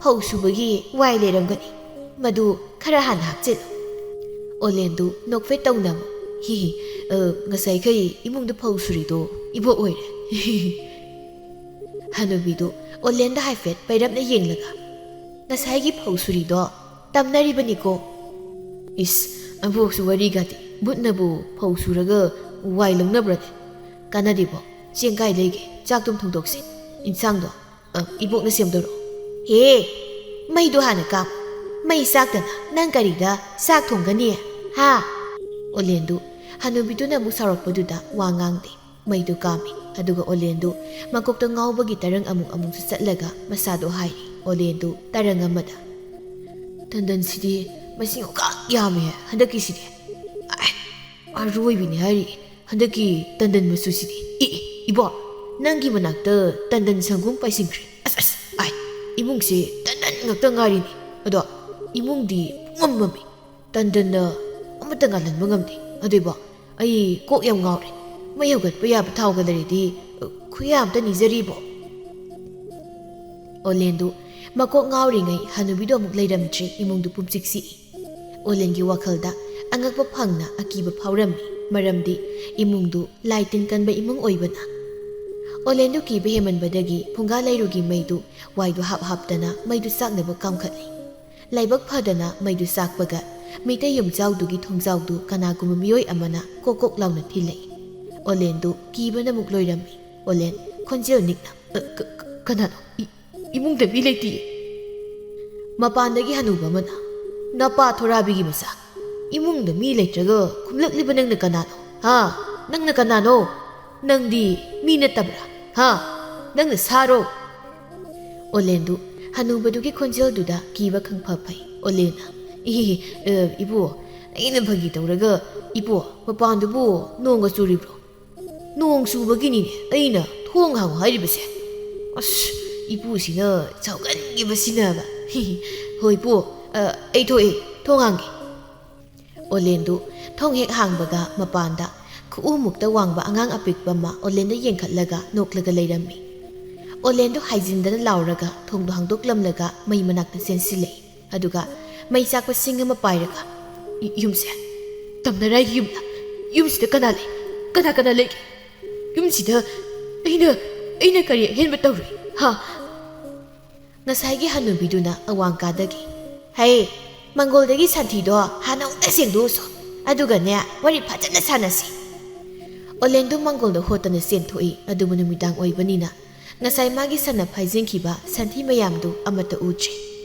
ꯐꯧ ꯁꯨꯕꯒꯤ ꯋꯥꯏ ꯂꯩꯔꯝꯒꯅꯤ, ꯃꯗꯨ ꯈꯔ ꯍꯥꯟꯅ ꯍꯥꯞꯆꯤꯜꯂꯨ꯫" ꯑꯣꯂꯦꯟꯗꯨ ꯅꯣꯛꯐꯦꯠ ꯇꯧꯅ ꯑꯃꯨꯛ, "ꯍꯤ ꯍꯤ, ꯑ, ꯉꯁꯥꯏꯈꯩ ꯏꯃꯨꯡꯗ ꯐꯧ ꯁꯨꯔꯤꯗꯣ ꯏꯕꯣꯛ ꯑꯣꯏꯔꯦ꯫" ꯍꯅꯨꯕꯤꯗꯨ ꯑꯣꯂꯦꯟꯗ ꯍꯥꯏꯐꯦꯠ ꯄꯩꯔꯞꯅ ꯌꯦꯡꯂꯒ, "ꯉꯁꯥꯏꯒꯤ ꯐꯧ ꯁꯨꯔꯤꯗꯣ ꯇꯝꯅꯔꯤꯕꯅꯤꯀꯣ꯫" "ꯏꯁ, ꯑꯕꯣꯛꯁꯨ ꯋꯥꯔꯤꯒꯗꯤ, ꯕꯨꯠꯅꯕꯨ ꯐꯧ ꯁꯨꯔꯒ ꯋꯥꯏ ꯂꯧꯅꯕ꯭ꯔꯅꯦ? ꯀꯥꯟꯅꯗꯦꯕꯣ, ꯆꯦꯡ ꯀꯥꯏ ꯂꯩꯒꯦ? ꯆꯥꯛꯇꯨꯝ ꯊꯣꯡꯗꯣꯛꯁꯤ꯫ ꯏꯟꯁꯥꯡꯗꯣ, ꯑ, ꯏꯕꯣꯛꯅ ꯁꯦꯝꯗꯣꯔꯛꯑꯣ꯫" "ꯍꯦ, ꯃꯩꯗꯣ ꯍꯥꯟꯅ ꯀꯥꯞꯄꯣ꯫ ꯃꯩ ꯆꯥꯛꯇꯅ ꯅꯪ ꯀꯔꯤꯗ ꯆꯥꯛ ꯊꯣꯡꯒꯅꯤ, ꯍꯥ?" ꯑꯣꯂꯦꯟꯗꯨ ꯍꯅꯨꯕꯤꯗꯨꯅ ꯑꯃꯨꯛ ꯁꯥꯎꯔꯛꯄꯗꯨꯗ ꯋꯥ ꯉꯥꯡꯗꯦ꯫ ꯃꯩꯗꯨ ꯀꯥꯝꯃꯤ꯫ ꯑꯗꯨꯒ ꯑꯣꯂꯦꯟꯗꯨ ꯃꯀꯣꯛꯇ ꯉꯥꯎꯕꯒꯤ ꯇꯔꯪ ꯑꯃꯨꯛ ꯑꯃꯨꯛꯁꯨ ꯆꯠꯂꯒ ꯃꯁꯥꯗꯨ ꯍꯥꯏꯔꯤ꯫ ꯑꯣꯂꯦꯟꯗꯨ ꯇꯔꯪ ꯑꯃꯗ, "ꯇꯟꯗꯟꯁꯤꯗꯤ ꯃꯁꯤꯡ ꯑꯣꯀꯥꯛ ꯌꯥꯝꯃꯦ ꯍꯟꯗꯛꯀꯤꯁꯤꯗꯤ꯫ ꯑꯥꯏ, ꯑꯔꯣꯏꯕꯤꯅꯤ ꯍꯥꯏꯔꯤ ꯍꯟꯗꯛꯀꯤ ꯇꯟꯗꯟ ꯃꯆꯨꯁꯤꯗꯤ꯫ ꯏ, ꯏ, ꯏꯕꯣ, ꯅꯪꯒꯤ ꯃꯅꯥꯛꯇ ꯇꯟꯗꯟ ꯁꯪꯒꯣꯝ ꯄꯥꯏꯁꯤꯟꯈ꯭ꯔꯦ꯫ ꯑꯁ, ꯑꯁ, ꯑꯥꯏ, ꯏꯃꯨꯡꯁꯤ ꯇꯟꯗꯟ ꯉꯥꯛꯇ ꯉꯥꯏꯔꯤꯅꯦ꯫ ꯑꯗꯣ ꯏꯃꯨꯡꯗꯤ ꯄꯨꯡꯃꯝ ꯃꯝꯃꯤ꯫ ꯇꯟꯗꯟꯅ ꯑꯃꯠꯇ ꯉꯥꯜꯍꯟꯕ ꯉꯝꯗꯦ꯫ ꯑꯗꯨꯏꯕꯣ, ꯑꯩ ꯀꯣꯛ ꯌꯥꯝ ꯉꯥꯎꯔꯦ꯫ ꯃꯩ ꯍꯧꯒꯠꯄ ꯌꯥꯕ ꯊꯥꯎꯒ ꯂꯩꯔꯗꯤ, ꯑ, ꯈꯨꯌꯥ ꯑꯝꯇ ꯅꯤꯖꯔꯤꯕꯣ꯫" ꯑꯣꯂꯦꯟꯗꯨ ꯃꯀꯣꯛ ꯉꯥꯎꯔꯤꯉꯩ ꯍꯅꯨꯕꯤꯗꯣ ꯑꯃꯨꯛ ꯂꯩꯔꯝꯗ꯭ꯔꯦ, ꯏꯃꯨꯡꯗꯨ ꯄꯨꯝꯆꯤꯛ ꯆꯤꯛꯏ꯫ ꯑꯣꯂꯦꯟꯒꯤ ꯋꯥꯈꯜꯗ ꯑꯉꯛꯄ ꯐꯪꯅ ꯑꯀꯤꯕ ꯐꯥꯎꯔꯝꯃꯤ, ꯃꯔꯝꯗꯤ ꯏꯃꯨꯡꯗꯨ ꯂꯥꯏ ꯇꯤꯟ ꯀꯟꯕ ꯏꯃꯨꯡ ꯑꯣꯏꯕꯅ꯫ ꯑꯣꯂꯦꯟꯗꯨ ꯀꯤꯕ ꯍꯦꯟꯃꯟꯕꯗꯒꯤ ꯐꯨꯡꯒꯥ ꯂꯩꯔꯨꯒꯤ ꯃꯩꯗꯨ ꯋꯥꯏꯗꯨ ꯍꯥꯞ ꯍꯥꯞꯇꯅ ꯃꯩꯗꯨ ꯆꯥꯛꯅꯕ ꯀꯥꯝꯈꯠꯂꯤ꯫ ꯂꯥꯏꯕꯛ ꯐꯗꯅ ꯃꯩꯗꯨ ꯆꯥꯛꯄꯒ ꯃꯤꯇꯩ ꯌꯨꯝꯖꯥꯎꯗꯨꯒꯤ ꯊꯣꯡꯖꯥꯎꯗꯨ ꯀꯅꯥꯒꯨꯝꯕ ꯃꯤꯑꯣꯏ ꯑꯃꯅ ꯀꯣꯛ ꯀꯣꯛ ꯂꯥꯎꯅ ꯊꯤꯜꯂꯛꯏ꯫ ꯑꯣꯂꯦꯟꯗꯨ ꯀꯤꯕꯅ ꯑꯃꯨꯛ ꯂꯣꯏꯔꯝꯃꯤ꯫ ꯑꯣꯂꯦꯟ ꯈꯣꯟꯖꯦꯜ ꯅꯤꯛꯅ, "ꯑ, ꯀ-, ꯀ-, ꯀꯅꯥꯅꯣ? ꯏ-, ꯏꯃꯨꯡꯗ ꯃꯤ ꯂꯩꯇꯤꯌꯦ꯫ ꯃꯄꯥꯟꯗꯒꯤ ꯍꯅꯨꯕ ꯑꯃꯅ, ꯅꯄꯥ ꯊꯣꯔꯥꯕꯤꯒꯤ ꯃꯆꯥ, ꯏꯃꯨꯡꯗ ꯃꯤ ꯂꯩꯇ꯭ꯔꯒ ꯈꯨꯝꯂꯛꯂꯤꯕ ꯅꯪꯅ ꯀꯅꯥꯅꯣ? ꯍꯥ? ꯅꯪꯅ ꯀꯅꯥꯅꯣ? ꯅꯪꯗꯤ ꯃꯤ ꯅꯠꯇꯕ꯭ꯔꯥ? ꯍꯥ? ꯅꯪꯅ ꯁꯥꯔꯣ?" ꯑꯣꯂꯦꯟꯗꯨ ꯍꯅꯨꯕꯗꯨꯒꯤ ꯈꯣꯟꯖꯦꯜꯗꯨꯗ ꯀꯤꯕ ꯈꯪꯐ ꯐꯩ꯫ ꯑꯣꯂꯦꯟꯅ, "ꯏꯍꯤ, ꯑ, ꯏꯕꯨ, ꯑꯩꯅ ꯐꯥꯒꯤ ꯇꯧꯔꯒ, ꯏꯕꯨ, ꯃꯄꯥꯟꯗꯨꯕꯨ ꯅꯣꯡꯒ ꯆꯨꯔꯤꯕ꯭ꯔꯣ?" "ꯅꯣꯡ ꯆꯨꯕꯒꯤꯅꯤꯅꯦ ꯑꯩꯅ ꯊꯣꯡ ꯍꯥꯡꯉꯨ ꯍꯥꯏꯔꯤꯕꯁꯦ꯫ ꯑꯁ, ꯏꯄꯨꯁꯤꯅ ꯁꯥꯎꯒꯟꯈꯤꯕꯁꯤꯅꯕ꯫ ꯍꯣꯏ, ꯏꯄꯨ, ꯑ, ꯑꯩ ꯊꯣꯛꯑꯦ, ꯊꯣꯡ ꯍꯥꯡꯒꯦ꯫" ꯑꯣꯂꯦꯟꯗꯨ ꯊꯣꯡ ꯍꯦꯛ ꯍꯥꯡꯕꯒ ꯃꯄꯥꯟꯗ ꯈꯨꯎꯃꯨꯛꯇ ꯋꯥꯡꯕ ꯑꯉꯥꯡ ꯑꯄꯤꯛꯄ ꯑꯃ ꯑꯣꯂꯦꯟꯗ ꯌꯦꯡꯈꯠꯂꯒ ꯅꯣꯛꯂꯒ ꯂꯩꯔꯝꯃꯤ꯫ ꯑꯣꯂꯦꯟꯗꯨ ꯍꯥꯏꯖꯤꯟꯗꯅ ꯂꯥꯎꯔꯒ ꯊꯣꯡꯗꯨ ꯍꯥꯡꯗꯣꯛꯂꯝꯂꯒ ꯃꯩ ꯃꯅꯥꯛꯇ ꯆꯦꯟꯁꯤꯜꯂꯛꯏ꯫ ꯑꯗꯨꯒ ꯃꯩ ꯆꯥꯛꯄ ꯁꯤꯡ ꯑꯃ ꯄꯥꯏꯔꯒ, "ꯏ-, ꯌꯨꯝꯁꯦ ꯇꯝꯅꯔꯥꯏꯒꯤ ꯌꯨꯝꯂ? ꯌꯨꯝꯁꯤꯗ ꯀꯅꯥ ꯂꯩ? ꯀꯅꯥ ꯀꯅꯥ ꯂꯩꯒꯦ? ꯌꯨꯝꯁꯤꯗ ꯑꯩꯅ, ꯑꯩꯅ ꯀꯔꯤ ꯑꯍꯦꯟꯕ ꯇꯧꯔꯨꯏ? ꯍꯥ?" ꯉꯁꯥꯏꯒꯤ ꯍꯅꯨꯕꯤꯗꯨꯅ ꯑꯋꯥꯡ ꯀꯥꯗꯒꯤ, "ꯍꯩ, ꯃꯪꯒꯣꯜꯗꯒꯤ ꯁꯟꯊꯤꯗꯣ ꯍꯥꯟꯅ ꯑꯃꯨꯛꯇ ꯁꯦꯡꯗꯣꯛꯎꯁꯣ꯫ ꯑꯗꯨꯒꯅꯦ, ꯋꯥꯔꯤ ꯐꯖꯅ ꯁꯥꯟꯅꯁꯤ꯫" ꯑꯣꯂꯦꯟꯗꯨ ꯃꯪꯒꯣꯜꯗ ꯍꯣꯠꯇꯅ ꯆꯦꯟꯊꯣꯛꯏ꯫ ꯑꯗꯨꯕꯨ ꯅꯨꯃꯤꯗꯥꯡ ꯑꯣꯏꯕꯅꯤꯅ ꯉꯁꯥꯏ ꯃꯥꯒꯤ ꯁꯟꯅ ꯐꯥꯏꯖꯤꯟꯈꯤꯕ ꯁꯟꯊꯤ ꯃꯌꯥꯝꯗꯨ ꯑꯃꯠꯇ ꯎꯗ꯭ꯔꯦ꯫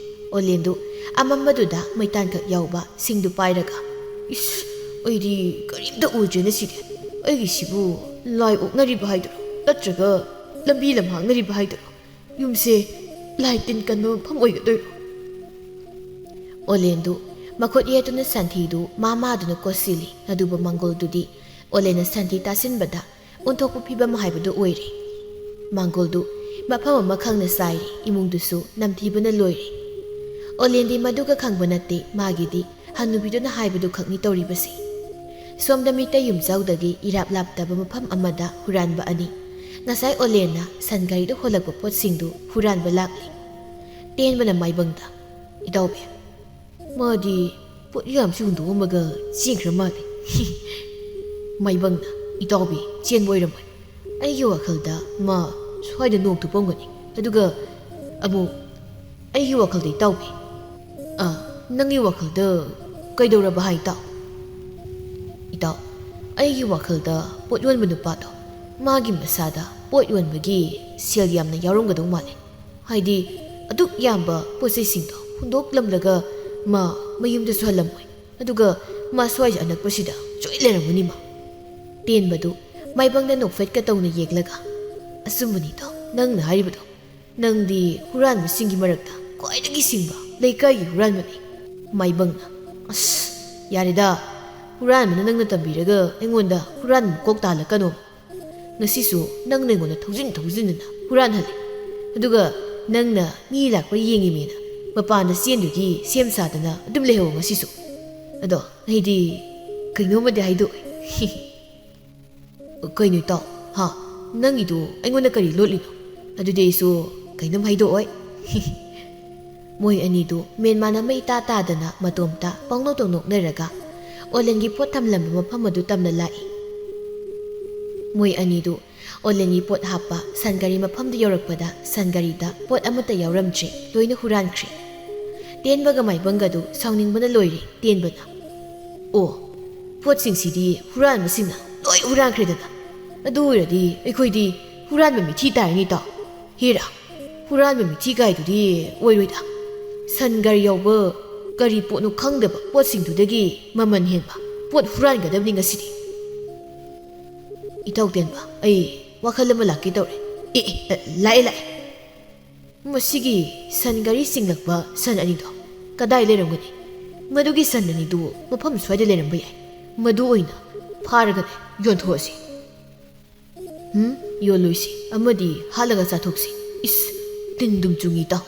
ꯑꯣꯂꯦꯟꯗꯨ ꯑꯃꯝꯕꯗꯨꯗ ꯃꯩꯇꯥꯟꯈꯛ ꯌꯥꯎꯕ ꯁꯤꯡꯗꯨ ꯄꯥꯏꯔꯒ, "ꯏꯁ, ꯑꯩꯗꯤ ꯀꯔꯤꯝꯇ ꯎꯗ꯭ꯔꯦꯅꯦ ꯁꯤꯗꯤ꯫ ꯑꯩꯒꯤꯁꯤꯕꯨ ꯂꯥꯏ ꯑꯣꯛꯅꯔꯤꯕ ꯍꯥꯏꯗꯨꯔꯣ? ꯅꯠꯇ꯭ꯔꯒ ꯂꯝꯕꯤ ꯂꯝꯍꯥꯡꯅꯔꯤꯕ ꯍꯥꯏꯗꯨꯔꯣ? ꯌꯨꯝꯁꯦ ꯂꯥꯏ ꯇꯤꯟ ꯀꯟꯕ ꯃꯐꯝ ꯑꯣꯏꯒꯗꯣꯏꯔꯣ?" ꯑꯣꯂꯦꯟꯗꯨ ꯃꯈꯨꯠ ꯌꯦꯠꯇꯨꯅ ꯁꯟꯊꯤꯗꯨ ꯃꯥ ꯃꯥꯗꯨꯅ ꯀꯣꯠꯁꯤꯜꯂꯤ꯫ ꯑꯗꯨꯕꯨ ꯃꯪꯒꯣꯜꯗꯨꯗꯤ ꯑꯣꯂꯦꯟꯅ ꯁꯟꯊꯤ ꯇꯥꯁꯤꯟꯕꯗ ꯑꯣꯟꯊꯣꯛꯄ ꯐꯤꯕꯝ ꯍꯥꯏꯕꯗꯨ ꯑꯣꯏꯔꯦ꯫ ꯃꯪꯒꯣꯜꯗꯨ ꯃꯐꯝ ꯑꯃ ꯈꯪꯅ ꯆꯥꯏꯔꯦ, ꯏꯃꯨꯡꯗꯨꯁꯨ ꯅꯝꯊꯤꯕꯅ ꯂꯣꯏꯔꯦ꯫ ꯑꯣꯂꯦꯟꯗꯤ ꯃꯗꯨꯒ ꯈꯪꯕ ꯅꯠꯇꯦ, ꯃꯥꯒꯤꯗꯤ ꯍꯅꯨꯕꯤꯗꯨꯅ ꯍꯥꯏꯕꯗꯨ ꯈꯛꯅꯤ ꯇꯧꯔꯤꯕꯁꯦ꯫ ꯁꯣꯝꯗ ꯃꯤꯇꯩ ꯌꯨꯝꯖꯥꯎꯗꯒꯤ ꯏꯔꯥꯞ ꯂꯥꯞꯇꯕ ꯃꯐꯝ ꯑꯃꯗ ꯍꯨꯔꯥꯟꯕ ꯑꯅꯤ, ꯉꯁꯥꯏ ꯑꯣꯂꯦꯟꯅ ꯁꯟ ꯒꯥꯔꯤꯗ ꯍꯣꯜꯂꯛꯄ ꯄꯣꯠꯁꯤꯡꯗꯨ ꯍꯨꯔꯥꯟꯕ ꯂꯥꯛꯂꯤ꯫ ꯇꯦꯟꯕꯅ ꯃꯥꯏꯕꯪꯗ, "ꯏꯇꯥꯎꯕꯤ, ꯃꯥꯗꯤ ꯄꯣꯠ ꯌꯥꯝꯁꯨ ꯍꯨꯟꯗꯣꯛꯑꯝꯃꯒ ꯆꯦꯟꯈ꯭ꯔ ꯃꯥꯜꯂꯦ꯫" ꯃꯥꯏꯕꯪꯅ, "ꯏꯇꯥꯎꯕꯤ, ꯆꯦꯟꯕ ꯑꯣꯏꯔꯝꯃꯣꯏ꯫ ꯑꯩꯒꯤ ꯋꯥꯈꯜꯗ ꯃꯥ ꯁ꯭ꯋꯥꯏꯗ ꯅꯣꯡ ꯇꯨꯞꯄꯝꯒꯅꯤ꯫ ꯑꯗꯨꯒ ꯑꯃꯨꯛ ꯑꯩꯒꯤ ꯋꯥꯈꯜꯗ ꯏꯇꯥꯎꯕꯤ꯫ ꯑꯥ, ꯅꯪꯒꯤ ꯋꯥꯈꯜꯗ ꯀꯩꯗꯧꯔꯕ ꯍꯥꯏ ꯏꯇꯥꯎ? ꯏꯇꯥꯎ, ꯑꯩꯒꯤ ꯋꯥꯈꯜꯗ ꯄꯣꯠ ꯌꯣꯟꯕ ꯅꯨꯄꯥꯗꯣ, ꯃꯥꯒꯤ ꯃꯁꯥꯗ ꯄꯣꯠ ꯌꯣꯟꯕꯒꯤ ꯁꯦꯜ ꯌꯥꯝꯅ ꯌꯥꯎꯔꯝꯒꯗꯧ ꯃꯥꯜꯂꯦ꯫ ꯍꯥꯏꯗꯤ, ꯑꯗꯨꯛ ꯌꯥꯝꯕ ꯄꯣꯠ ꯆꯩꯁꯤꯡꯗꯣ ꯍꯨꯟꯗꯣꯛꯂꯝꯂꯒ ꯃꯥ ꯃꯌꯨꯝꯗꯁꯨ ꯍꯜꯂꯝꯃꯣꯏ꯫ ꯑꯗꯨꯒ ꯃꯥ ꯁ꯭ꯋꯥꯏꯁꯦ ꯑꯅꯛꯄꯁꯤꯗ ꯁꯣꯏ ꯂꯩꯔꯝꯒꯅꯤ ꯃꯥ꯫ ꯇꯦꯟꯕꯗꯨ ꯃꯥꯏꯕꯪꯗ ꯅꯣꯛꯐꯦꯠꯀ ꯇꯧꯅ ꯌꯦꯡꯂꯒ, "ꯑꯆꯨꯝꯕꯅꯤꯗꯣ ꯅꯪꯅ ꯍꯥꯏꯔꯤꯕꯗꯣ꯫ ꯅꯪꯗꯤ ꯍꯨꯔꯥꯟꯕꯁꯤꯡꯒꯤ ꯃꯔꯛꯇ ꯈ꯭ꯋꯥꯏꯗꯒꯤ ꯁꯤꯡꯕ ꯂꯩꯀꯥꯏꯒꯤ ꯍꯨꯔꯥꯟꯕꯅꯤ꯫" ꯃꯥꯏꯕꯪꯅ, "ꯑꯁ, ꯌꯥꯔꯦꯗ, ꯍꯨꯔꯥꯟꯕꯅ ꯅꯪꯅ ꯇꯝꯕꯤꯔꯒ ꯑꯩꯉꯣꯟꯗ ꯍꯨꯔꯥꯟꯕ ꯀꯣꯛ ꯇꯥꯍꯜꯂꯛꯀꯅꯣ꯫ ꯉꯁꯤꯁꯨ ꯅꯪꯅ ꯑꯩꯉꯣꯟꯗ ꯊꯧꯖꯤꯟ ꯊꯧꯖꯤꯟꯗꯅ ꯍꯨꯔꯥꯟꯍꯜꯂꯦ꯫ ꯑꯗꯨꯒ ꯅꯪꯅ ꯃꯤ ꯂꯥꯛꯄ ꯌꯦꯡꯉꯤꯃꯦꯅ ꯃꯄꯥꯟꯗ ꯆꯦꯟꯗꯨꯒꯤ ꯁꯦꯝ ꯁꯥꯗꯅ ꯑꯗꯨꯝ ꯂꯩꯍꯧꯕ ꯉꯁꯤꯁꯨ꯫ ꯑꯗꯣ ꯑꯩꯗꯤ ꯀꯩꯅꯣꯝꯃꯗꯤ ꯍꯥꯏꯗꯣꯛꯑꯣꯏ꯫" "ꯀꯩꯅꯣ ꯏꯇꯥꯎ? ꯍꯥ? ꯅꯪꯒꯤꯗꯨ ꯑꯩꯉꯣꯟꯗ ꯀꯔꯤ ꯂꯣꯠꯂꯤꯅꯣ? ꯑꯗꯨꯗꯤ ꯑꯩꯁꯨ ꯀꯩꯅꯣꯝ ꯍꯥꯏꯗꯣꯛꯑꯣꯏ꯫" ꯃꯣꯏ ꯑꯅꯤꯗꯨ ꯃꯦꯟꯃꯥꯟ ꯑꯃ ꯏꯇꯥ ꯇꯥꯗꯅ ꯃꯇꯣꯝꯇ ꯄꯪꯅꯣꯛꯇ ꯅꯣꯛꯅꯔꯒ ꯑꯣꯂꯦꯟꯒꯤ ꯄꯣꯠ ꯊꯝꯂꯝꯕ ꯃꯐꯝ ꯑꯗꯨ ꯇꯝꯅ ꯂꯥꯛꯏ꯫ ꯃꯣꯏ ꯑꯅꯤꯗꯨ ꯑꯣꯂꯦꯟꯒꯤ ꯄꯣꯠ ꯍꯥꯞꯄ ꯁꯟ ꯒꯥꯔꯤ ꯃꯐꯝꯗꯨ ꯌꯧꯔꯛꯄꯗ ꯁꯟ ꯒꯥꯔꯤꯗ ꯄꯣꯠ ꯑꯃꯠꯇ ꯌꯥꯎꯔꯝꯗ꯭ꯔꯦ, ꯂꯣꯏꯅ ꯍꯨꯔꯥꯟꯈ꯭ꯔꯦ꯫ ꯇꯦꯟꯕꯒ ꯃꯥꯏꯕꯪꯒꯗꯨ ꯁꯥꯎꯅꯤꯡꯕꯅ ꯂꯣꯏꯔꯦ꯫ ꯇꯦꯟꯕꯅ, "ꯑꯣ, ꯄꯣꯠꯁꯤꯡꯁꯤꯗꯤ ꯍꯨꯔꯥꯟꯕꯁꯤꯡꯅ ꯂꯣꯏ ꯍꯨꯔꯥꯟꯈ꯭ꯔꯦꯗꯅ꯫ ꯑꯗꯨ ꯑꯣꯏꯔꯗꯤ ꯑꯩꯈꯣꯏꯗꯤ ꯍꯨꯔꯥꯟꯕ ꯃꯤꯊꯤ ꯇꯥꯔꯅꯤ ꯏꯇꯥꯎ꯫ ꯍꯦꯔꯥ, ꯍꯨꯔꯥꯟꯕ ꯃꯤꯊꯤ ꯀꯥꯏꯗꯨꯗꯤ ꯑꯣꯏꯔꯣꯏꯗ꯫ ꯁꯟ ꯒꯥꯔꯤ ꯌꯥꯎꯕ ꯀꯔꯤ ꯄꯣꯠꯅꯣ ꯈꯪꯗꯕ ꯄꯣꯠꯁꯤꯡꯗꯨꯗꯒꯤ ꯃꯃꯜ ꯍꯦꯟꯕ ꯄꯣꯠ ꯍꯨꯔꯥꯟꯒꯗꯕꯅꯤ ꯉꯁꯤꯗꯤ꯫" "ꯏꯇꯥꯎ ꯇꯦꯟꯕ, ꯑꯩ ꯋꯥꯈꯜ ꯑꯃ ꯂꯥꯛꯀꯦ ꯇꯧꯔꯦ꯫" "ꯑꯦ, ꯑꯦ, ꯂꯥꯛꯑꯦ, ꯂꯥꯛꯑꯦ꯫" ꯃꯁꯤꯒꯤ ꯁꯟ ꯒꯥꯔꯤ ꯆꯤꯡꯂꯛꯄ ꯁꯟ ꯑꯅꯤꯗꯣ ꯀꯗꯥꯏ ꯂꯩꯔꯝꯒꯅꯤ? ꯃꯗꯨꯒꯤ ꯁꯟ ꯑꯅꯤꯗꯨ ꯃꯐꯝ ꯁ꯭ꯋꯥꯏꯗ ꯂꯩꯔꯝꯕ ꯌꯥꯏ꯫ ꯃꯗꯨ ꯑꯣꯏꯅ ꯐꯥꯔꯒꯅꯦ ꯌꯣꯟꯊꯣꯛꯑꯁꯤ꯫ "ꯍꯨꯝ, ꯌꯣꯜꯂꯣꯏꯁꯤ, ꯑꯃꯗꯤ ꯍꯥꯠꯂꯒ ꯆꯥꯊꯣꯛꯁꯤ꯫ ꯏꯁ, ꯇꯤꯟ ꯗꯨꯝ ꯆꯨꯡꯉꯤ ꯇꯥꯎ꯫"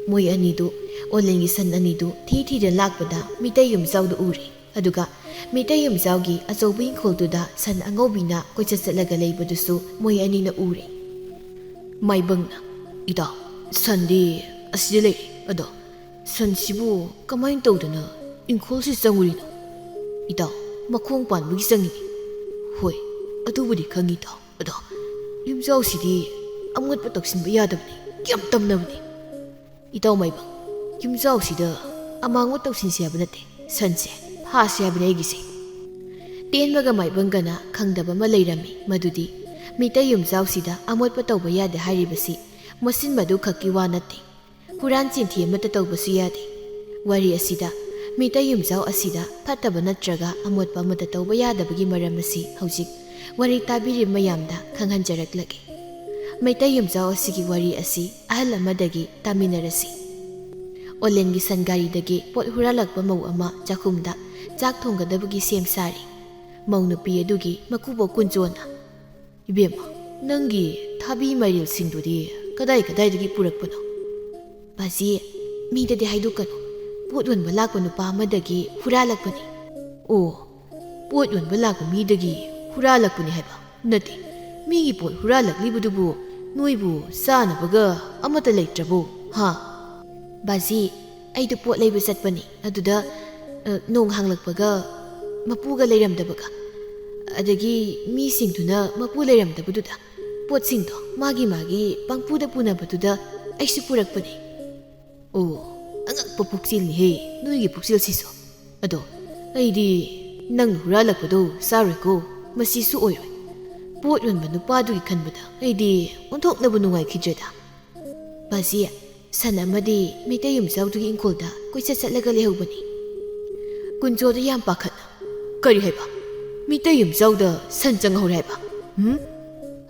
ꯃꯣꯏ ꯑꯅꯤꯗꯨ ꯑꯣꯂꯦꯟꯒꯤ ꯁꯟ ꯑꯅꯤꯗꯨ ꯊꯤ ꯊꯤꯗ ꯂꯥꯛꯄꯗ ꯃꯤꯇꯩ ꯌꯨꯝꯖꯥꯎꯗꯨ ꯎꯔꯦ꯫ ꯑꯗꯨꯒ ꯃꯤꯇꯩ ꯌꯨꯝꯖꯥꯎꯒꯤ ꯑꯆꯧꯕ ꯏꯪꯈꯣꯜꯗꯨꯗ ꯁꯟ ꯑꯉꯧꯕꯤꯅ ꯀꯣꯏꯆꯠ ꯆꯠꯂꯒ ꯂꯩꯕꯗꯨꯁꯨ ꯃꯣꯏ ꯑꯅꯤꯅ ꯎꯔꯦ꯫ ꯃꯥꯏꯕꯪꯅ, "ꯏꯇꯥꯎ, ꯁꯟꯗꯤ ꯑꯁꯤꯗ ꯂꯩꯔꯦ꯫ ꯑꯗꯣ ꯁꯟꯁꯤꯕꯨ ꯀꯃꯥꯏꯅ ꯇꯧꯗꯅ ꯏꯪꯈꯣꯜꯁꯤ ꯆꯪꯉꯨꯔꯤꯅꯣ? ꯏꯇꯥꯎ, ꯃꯈꯣꯡ ꯄꯥꯟꯕꯒꯤ ꯆꯪꯉꯤꯅꯤ꯫" "ꯍꯣꯏ, ꯑꯗꯨꯕꯨꯗꯤ ꯈꯪꯉꯤ ꯏꯇꯥꯎ꯫ ꯑꯗꯣ ꯌꯨꯝꯖꯥꯎꯁꯤꯗꯤ ꯑꯃꯣꯠꯄ ꯇꯧꯁꯤꯟꯕ ꯌꯥꯗꯕꯅꯤ, ꯌꯥꯝ ꯇꯝꯅꯕꯅꯤ꯫ ꯏꯇꯥꯎ ꯃꯥꯏꯕ, ꯌꯨꯝꯖꯥꯎꯁꯤꯗ ꯑꯃꯥꯡꯕ ꯇꯧꯁꯤꯟꯁꯦ ꯍꯥꯏꯕ ꯅꯠꯇꯦ, ꯁꯟꯁꯦ ꯐꯥꯁꯦ ꯍꯥꯏꯕꯅꯤ ꯑꯩꯒꯤꯁꯦ꯫ ꯇꯦꯟꯕꯒ ꯃꯥꯏꯕꯪꯒꯅ ꯈꯪꯗꯕ ꯑꯃ ꯂꯩꯔꯝꯃꯤ, ꯃꯗꯨꯗꯤ ꯃꯤꯇꯩ ꯌꯨꯝꯖꯥꯎꯁꯤꯗ ꯑꯃꯣꯠꯄ ꯇꯧꯕ ꯌꯥꯗꯦ ꯍꯥꯏꯔꯤꯕꯁꯤ ꯃꯣꯠꯁꯤꯟꯕꯗꯨ ꯈꯛꯀꯤ ꯋꯥ ꯅꯠꯇꯦ꯫ ꯍꯨꯔꯥꯟ ꯆꯤꯟꯊꯤ ꯑꯃꯠꯇ ꯇꯧꯕꯁꯨ ꯌꯥꯗꯦ꯫ ꯋꯥꯔꯤ ꯑꯁꯤꯗ ꯃꯤꯇꯩ ꯌꯨꯝꯖꯥꯎ ꯑꯁꯤꯗ ꯐꯠꯇꯕ ꯅꯠꯇ꯭ꯔꯒ ꯑꯃꯣꯠꯄ ꯑꯃꯠꯇ ꯇꯧꯕ ꯌꯥꯗꯕꯒꯤ ꯃꯔꯝ ꯑꯁꯤ ꯍꯧꯖꯤꯛ ꯋꯥꯔꯤ ꯇꯥꯕꯤꯔꯤꯕ ꯃꯌꯥꯝꯗ ꯈꯪꯍꯟꯖꯔꯛꯂꯒꯦ꯫ ꯃꯩꯇꯩ ꯌꯨꯝꯖꯥꯎ ꯑꯁꯤꯒꯤ ꯋꯥꯔꯤ ꯑꯁꯤ ꯑꯍꯜ ꯑꯃꯗꯒꯤ ꯇꯥꯃꯤꯟꯅꯔꯁꯤ꯫ ꯑꯣꯂꯦꯟꯒꯤ ꯁꯟ ꯒꯥꯔꯤꯗꯒꯤ ꯄꯣꯠ ꯍꯨꯔꯥꯜꯂꯛꯄ ꯃꯧ ꯑꯃ ꯆꯥꯛꯈꯨꯝꯗ ꯆꯥꯛ ꯊꯣꯡꯒꯗꯕꯒꯤ ꯁꯦꯝ ꯁꯥꯔꯤ꯫ ꯃꯧ ꯅꯨꯄꯤ ꯑꯗꯨꯒꯤ ꯃꯀꯨꯕꯣꯛ ꯀꯨꯟꯖꯣꯅ, "ꯏꯕꯦꯝꯃ, ꯅꯪꯒꯤ ꯊꯥꯕꯤ ꯃꯥꯏꯔꯦꯜꯁꯤꯡꯗꯨꯗꯤ ꯀꯗꯥꯏ ꯀꯗꯥꯏꯗꯒꯤ ꯄꯨꯔꯛꯄꯅꯣ?" "ꯕꯥꯖꯤ, ꯃꯤꯗꯗꯤ ꯍꯥꯏꯗꯣꯛꯀꯅꯨ꯫ ꯄꯣꯠ ꯌꯣꯟꯕ ꯂꯥꯛꯄ ꯅꯨꯄꯥ ꯑꯃꯗꯒꯤ ꯍꯨꯔꯥꯜꯂꯛꯄꯅꯤ꯫" "ꯑꯣ, ꯄꯣꯠ ꯌꯣꯟꯕ ꯂꯥꯛꯄ ꯃꯤꯗꯒꯤ ꯍꯨꯔꯥꯜꯂꯛꯄꯅꯤ ꯍꯥꯏꯕ? ꯅꯠꯇꯦ, ꯃꯤꯒꯤ ꯄꯣꯠ ꯍꯨꯔꯥꯜꯂꯛꯂꯤꯕꯗꯨꯕꯨ ꯅꯣꯏꯕꯨ ꯆꯥꯅꯕꯒ ꯑꯃꯠꯇ ꯂꯩꯇ꯭ꯔꯕꯣ, ꯍꯥ?" "ꯕꯥꯖꯤ, ꯑꯩꯗꯣ ꯄꯣꯠ ꯂꯩꯕ ꯆꯠꯄꯅꯤ꯫ ꯑꯗꯨꯗ, ꯑ, ꯅꯣꯡ ꯍꯥꯡꯂꯛꯄꯒ ꯃꯄꯨꯒ ꯂꯩꯔꯝꯗꯕꯒ, ꯑꯗꯒꯤ ꯃꯤꯁꯤꯡꯗꯨꯅ ꯃꯄꯨ ꯂꯩꯔꯝꯗꯕꯗꯨꯗ ꯄꯣꯠꯁꯤꯡꯗꯣ ꯃꯥꯒꯤ ꯃꯥꯒꯤ ꯄꯪꯄꯨꯗ ꯄꯨꯅꯕꯗꯨꯗ ꯑꯩꯁꯨ ꯄꯨꯔꯛꯄꯅꯤ꯫" "ꯑꯣ, ꯑꯉꯛꯄ ꯄꯨꯛꯆꯦꯜꯅꯤꯍꯦ ꯅꯣꯏꯒꯤ ꯄꯨꯛꯆꯦꯜꯁꯤꯁꯨ꯫ ꯑꯗꯣ ꯑꯩꯗꯤ ꯅꯪꯅ ꯍꯨꯔꯥꯜꯂꯛꯄꯗꯣ ꯆꯥꯔꯣꯏꯀꯣ, ꯃꯁꯤꯁꯨ ꯑꯣꯏꯔꯣꯏ꯫ ꯄꯣꯠ ꯌꯣꯟꯕ ꯅꯨꯄꯥꯗꯨꯒꯤ ꯈꯟꯕꯗ ꯑꯩꯗꯤ ꯑꯣꯟꯊꯣꯛꯅꯕꯨ ꯅꯨꯡꯉꯥꯏꯈꯤꯗ꯭ꯔꯦꯗ꯫" ꯕꯥꯖꯤ, ꯁꯟ ꯑꯃꯗꯤ ꯃꯩꯇꯩ ꯌꯨꯝꯖꯥꯎꯗꯨꯒꯤ ꯏꯪꯈꯣꯜꯗ ꯀꯣꯏꯆꯠ ꯆꯠꯂꯒ ꯂꯩꯍꯧꯕꯅꯤ꯫ ꯀꯨꯟꯖꯣꯗ ꯌꯥꯝ ꯄꯥꯈꯠꯅ, "ꯀꯔꯤ ꯍꯥꯏꯕ? ꯃꯤꯇꯩ ꯌꯨꯝꯖꯥꯎꯗ ꯁꯟ ꯆꯪꯍꯧꯔꯦ ꯍꯥꯏꯕ? ꯎꯝ?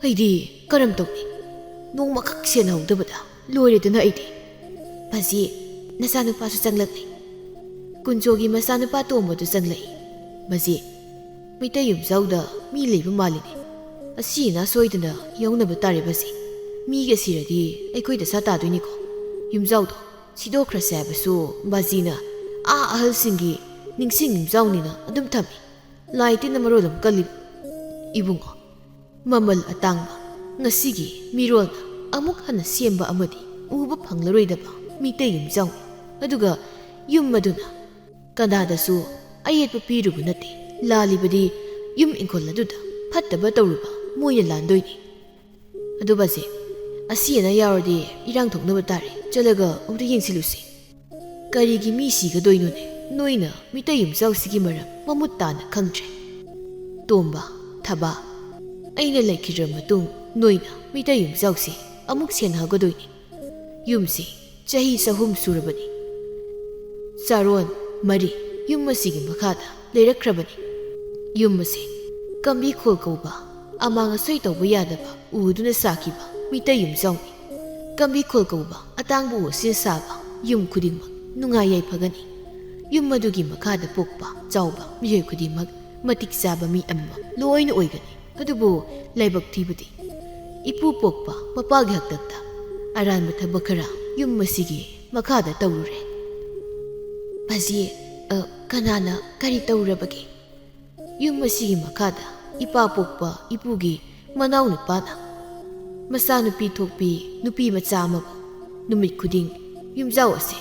ꯑꯩꯗꯤ ꯀꯔꯝ ꯇꯧꯅꯤ? ꯅꯣꯡꯃꯈꯛ ꯁꯦꯟꯅꯍꯧꯗꯕꯗ ꯂꯣꯏꯔꯦꯗꯅ ꯑꯩꯗꯤ꯫" "ꯕꯥꯖꯤ, ꯅꯆꯥꯅꯨꯄꯥꯁꯨ ꯆꯪꯂꯛꯂꯦ꯫" ꯀꯨꯟꯖꯣꯒꯤ ꯃꯆꯥꯅꯨꯄꯥ ꯇꯣꯝꯕꯗꯨ ꯆꯪꯂꯛꯏ꯫ "ꯕꯥꯖꯤ, ꯃꯩꯇꯩ ꯌꯨꯝꯖꯥꯎꯗ ꯃꯤ ꯂꯩꯕ ꯃꯥꯜꯂꯤꯅꯦ꯫ ꯑꯁꯤ ꯑꯅꯥ ꯁꯣꯏꯗꯅ ꯌꯥꯎꯅꯕ ꯇꯥꯔꯦ ꯕꯥꯖꯤ꯫ ꯃꯤꯒ ꯁꯤꯔꯗꯤ ꯑꯩꯈꯣꯏ ꯗꯁꯥ ꯇꯥꯗꯣꯏꯅꯤꯀꯣ꯫ ꯌꯨꯝꯖꯥꯎꯗꯣ ꯁꯤꯗꯣꯛꯈ꯭ꯔꯁꯦ ꯍꯥꯏꯕꯁꯨ ꯕꯥꯖꯤꯅ ꯑꯥ ꯑꯍꯜꯁꯤꯡꯒꯤ ꯅꯤꯡꯁꯤꯡ ꯌꯨꯝꯖꯥꯎꯅꯤꯅ ꯑꯗꯨꯝ ꯊꯝꯃꯤ꯫ ꯂꯥꯏ ꯇꯤꯟꯅ ꯃꯔꯣꯜ ꯑꯃ ꯀꯜꯂꯤꯕ꯫ ꯏꯕꯨꯡꯉꯣ, ꯃꯃꯜ ꯑꯇꯥꯡꯕ, ꯉꯁꯤꯒꯤ ꯃꯤꯔꯣꯜꯅ ꯑꯃꯨꯛ ꯍꯟꯅ ꯁꯦꯝꯕ ꯑꯃꯗꯤ ꯎꯕ ꯐꯪꯂꯔꯣꯏꯗꯕ ꯃꯤꯇꯩ ꯌꯨꯝꯖꯥꯎꯅꯤ꯫ ꯑꯗꯨꯒ ꯌꯨꯝ ꯑꯗꯨꯅ ꯀꯅꯥꯗꯁꯨ ꯑꯌꯦꯠꯄ ꯄꯤꯔꯨꯕ ꯅꯠꯇꯦ꯫ ꯂꯥꯜꯂꯤꯕꯗꯤ ꯌꯨꯝ ꯏꯪꯈꯣꯜ ꯑꯗꯨꯗ ꯐꯠꯇꯕ ꯇꯧꯔꯨꯕ ꯃꯣꯏꯅ ꯂꯥꯟꯗꯣꯏꯅꯤ꯫ ꯑꯗꯨ ꯕꯥꯖꯤ, ꯑꯁꯤ ꯑꯅꯥ ꯌꯥꯎꯔꯗꯤ ꯏꯔꯥꯡ ꯊꯣꯛꯅꯕ ꯇꯥꯔꯦ꯫ ꯆꯠꯂꯒ ꯑꯃꯨꯛꯇ ꯌꯦꯡꯁꯤꯜꯂꯨꯁꯤ꯫ ꯀꯔꯤꯒꯤ ꯃꯤ ꯁꯤꯒꯗꯣꯏꯅꯣꯅꯦ? ꯅꯣꯏꯅ ꯃꯤꯇꯩ ꯌꯨꯝꯖꯥꯎꯁꯤꯒꯤ ꯃꯔꯝ ꯃꯃꯨꯠ ꯇꯥꯅ ꯈꯪꯗ꯭ꯔꯦ꯫ ꯇꯣꯝꯕ, ꯊꯕꯥ, ꯑꯩꯅ ꯂꯩꯈꯤꯗ꯭ꯔ ꯃꯇꯨꯡ ꯅꯣꯏꯅ ꯃꯤꯇꯩ ꯌꯨꯝꯖꯥꯎꯁꯤ ꯑꯃꯨꯛ ꯁꯦꯟꯅꯒꯗꯣꯏꯅꯤ꯫ ꯌꯨꯝꯁꯤ ꯆꯍꯤ ꯆꯍꯨꯝ ꯁꯨꯔꯕꯅꯤ꯫ ꯆꯥꯔꯣꯟ ꯃꯔꯤ ꯌꯨꯝ ꯑꯁꯤꯒꯤ ꯃꯈꯥꯗ ꯂꯩꯔꯛꯈ꯭ꯔꯕꯅꯤ꯫ ꯌꯨꯝ ꯑꯁꯤ ꯀꯝꯕꯤ ꯈꯣꯜ ꯀꯧꯕ ꯑꯃꯥꯡ ꯑꯁꯣꯏ ꯇꯧꯕ ꯌꯥꯗꯕ ꯎꯗꯨꯅ ꯁꯥꯈꯤꯕ ꯃꯤꯇꯩ ꯌꯨꯝꯖꯥꯎꯅꯤ꯫ ꯀꯝꯕꯤ ꯈꯣꯜ ꯀꯧꯕ ꯑꯇꯥꯡꯕ ꯎ ꯑꯁꯤꯅ ꯁꯥꯕ ꯌꯨꯝ ꯈꯨꯗꯤꯡꯃꯛ ꯅꯨꯡꯉꯥꯏ ꯌꯥꯏꯐꯒꯅꯤ꯫ ꯌꯨꯝ ꯑꯗꯨꯒꯤ ꯃꯈꯥꯗ ꯄꯣꯛꯄ ꯆꯥꯎꯕ ꯃꯤꯑꯣꯏ ꯈꯨꯗꯤꯡꯃꯛ ꯃꯇꯤꯛ ꯆꯥꯕ ꯃꯤ ꯑꯃꯃꯝ ꯂꯣꯏꯅ ꯑꯣꯏꯒꯅꯤ꯫ ꯑꯗꯨꯕꯨ ꯂꯥꯏꯕꯛ ꯊꯤꯕꯗꯤ ꯏꯄꯨ ꯄꯣꯛꯄ ꯃꯄꯥꯒꯤ ꯍꯥꯛꯇꯛꯇ ꯑꯔꯥꯟꯕ ꯊꯕꯛ ꯈꯔ ꯌꯨꯝ ꯑꯁꯤꯒꯤ ꯃꯈꯥꯗ ꯇꯧꯔꯨꯔꯦ꯫ ꯕꯥꯖꯤ, ꯑ, ꯀꯅꯥꯅ ꯀꯔꯤ ꯇꯧꯔꯕꯒꯦ? ꯌꯨꯝ ꯑꯁꯤꯒꯤ ꯃꯈꯥꯗ ꯏꯄꯥ ꯄꯣꯛꯄ ꯏꯄꯨꯒꯤ ꯃꯅꯥꯎ ꯅꯨꯄꯥꯅ ꯃꯆꯥꯅꯨꯄꯤ ꯊꯣꯛꯄꯤ ꯅꯨꯄꯤ ꯃꯆꯥ ꯑꯃꯕꯨ ꯅꯨꯃꯤꯠ ꯈꯨꯗꯤꯡ ꯌꯨꯝꯖꯥꯎ ꯑꯁꯤ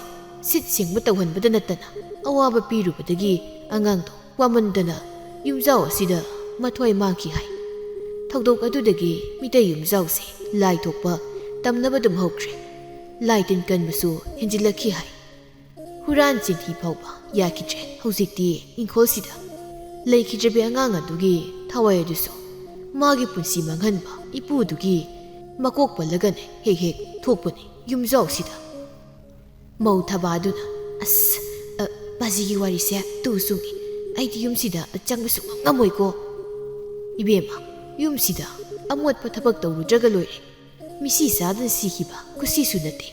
ꯁꯤꯠ ꯁꯦꯡꯕ ꯇꯧꯍꯟꯕꯗ ꯅꯠꯇꯅ ꯑꯋꯥꯕ ꯄꯤꯔꯨꯕꯗꯒꯤ ꯑꯉꯥꯡꯗꯣ ꯋꯥꯃꯟꯗꯅ ꯌꯨꯝꯖꯥꯎ ꯑꯁꯤꯗ ꯃꯊ꯭ꯋꯥꯏ ꯃꯥꯡꯈꯤ ꯍꯥꯏ꯫ ꯊꯧꯗꯣꯛ ꯑꯗꯨꯗꯒꯤ ꯃꯤꯇꯩ ꯌꯨꯝꯖꯥꯎꯁꯦ ꯂꯥꯏ ꯊꯣꯛꯄ ꯇꯝꯅꯕ ꯑꯗꯨꯝ ꯍꯧꯈ꯭ꯔꯦ꯫ ꯂꯥꯏ ꯇꯤꯟ ꯀꯟꯕꯁꯨ ꯍꯦꯟꯖꯤꯜꯂꯛꯈꯤ ꯍꯥꯏ꯫ ꯍꯨꯔꯥꯟ ꯆꯤꯟꯊꯤ ꯐꯥꯎꯕ ꯌꯥꯈꯤꯗ꯭ꯔꯦ꯫ ꯍꯧꯖꯤꯛꯇꯤ ꯏꯪꯈꯣꯜꯁꯤꯗ ꯂꯩꯈꯤꯗ꯭ꯔꯕꯤ ꯑꯉꯥꯡ ꯑꯗꯨꯒꯤ ꯊꯋꯥꯏ ꯑꯗꯨꯁꯨ ꯃꯥꯒꯤ ꯄꯨꯟꯁꯤ ꯃꯥꯡꯍꯟꯕ ꯏꯄꯨꯗꯨꯒꯤ ꯃꯀꯣꯛ ꯄꯜꯂꯒꯅꯦ ꯍꯦꯛ ꯍꯦꯛ ꯊꯣꯛꯄꯅꯤ ꯌꯨꯝꯖꯥꯎꯁꯤꯗ꯫ ꯃꯧ ꯊꯕꯥꯗꯨꯅ, "ꯑꯁ, ꯑ, ꯕꯥꯖꯤꯒꯤ ꯋꯥꯔꯤꯁꯦ ꯇꯨ ꯆꯨꯝꯃꯤ꯫ ꯑꯩꯗꯤ ꯌꯨꯝꯁꯤꯗ ꯆꯪꯕ ꯁꯨꯡꯉꯝ ꯉꯝꯃꯣꯏꯀꯣ꯫ ꯏꯕꯦꯝꯃ, ꯌꯨꯝꯁꯤꯗ ꯑꯃꯣꯠꯄ ꯊꯕꯛ ꯇꯧꯔꯨꯗ꯭ꯔꯒ ꯂꯣꯏꯔꯦ꯫ ꯃꯤꯁꯤ ꯆꯥꯗꯅ ꯁꯤꯈꯤꯕ ꯈꯨꯁꯤꯁꯨ ꯅꯠꯇꯦ꯫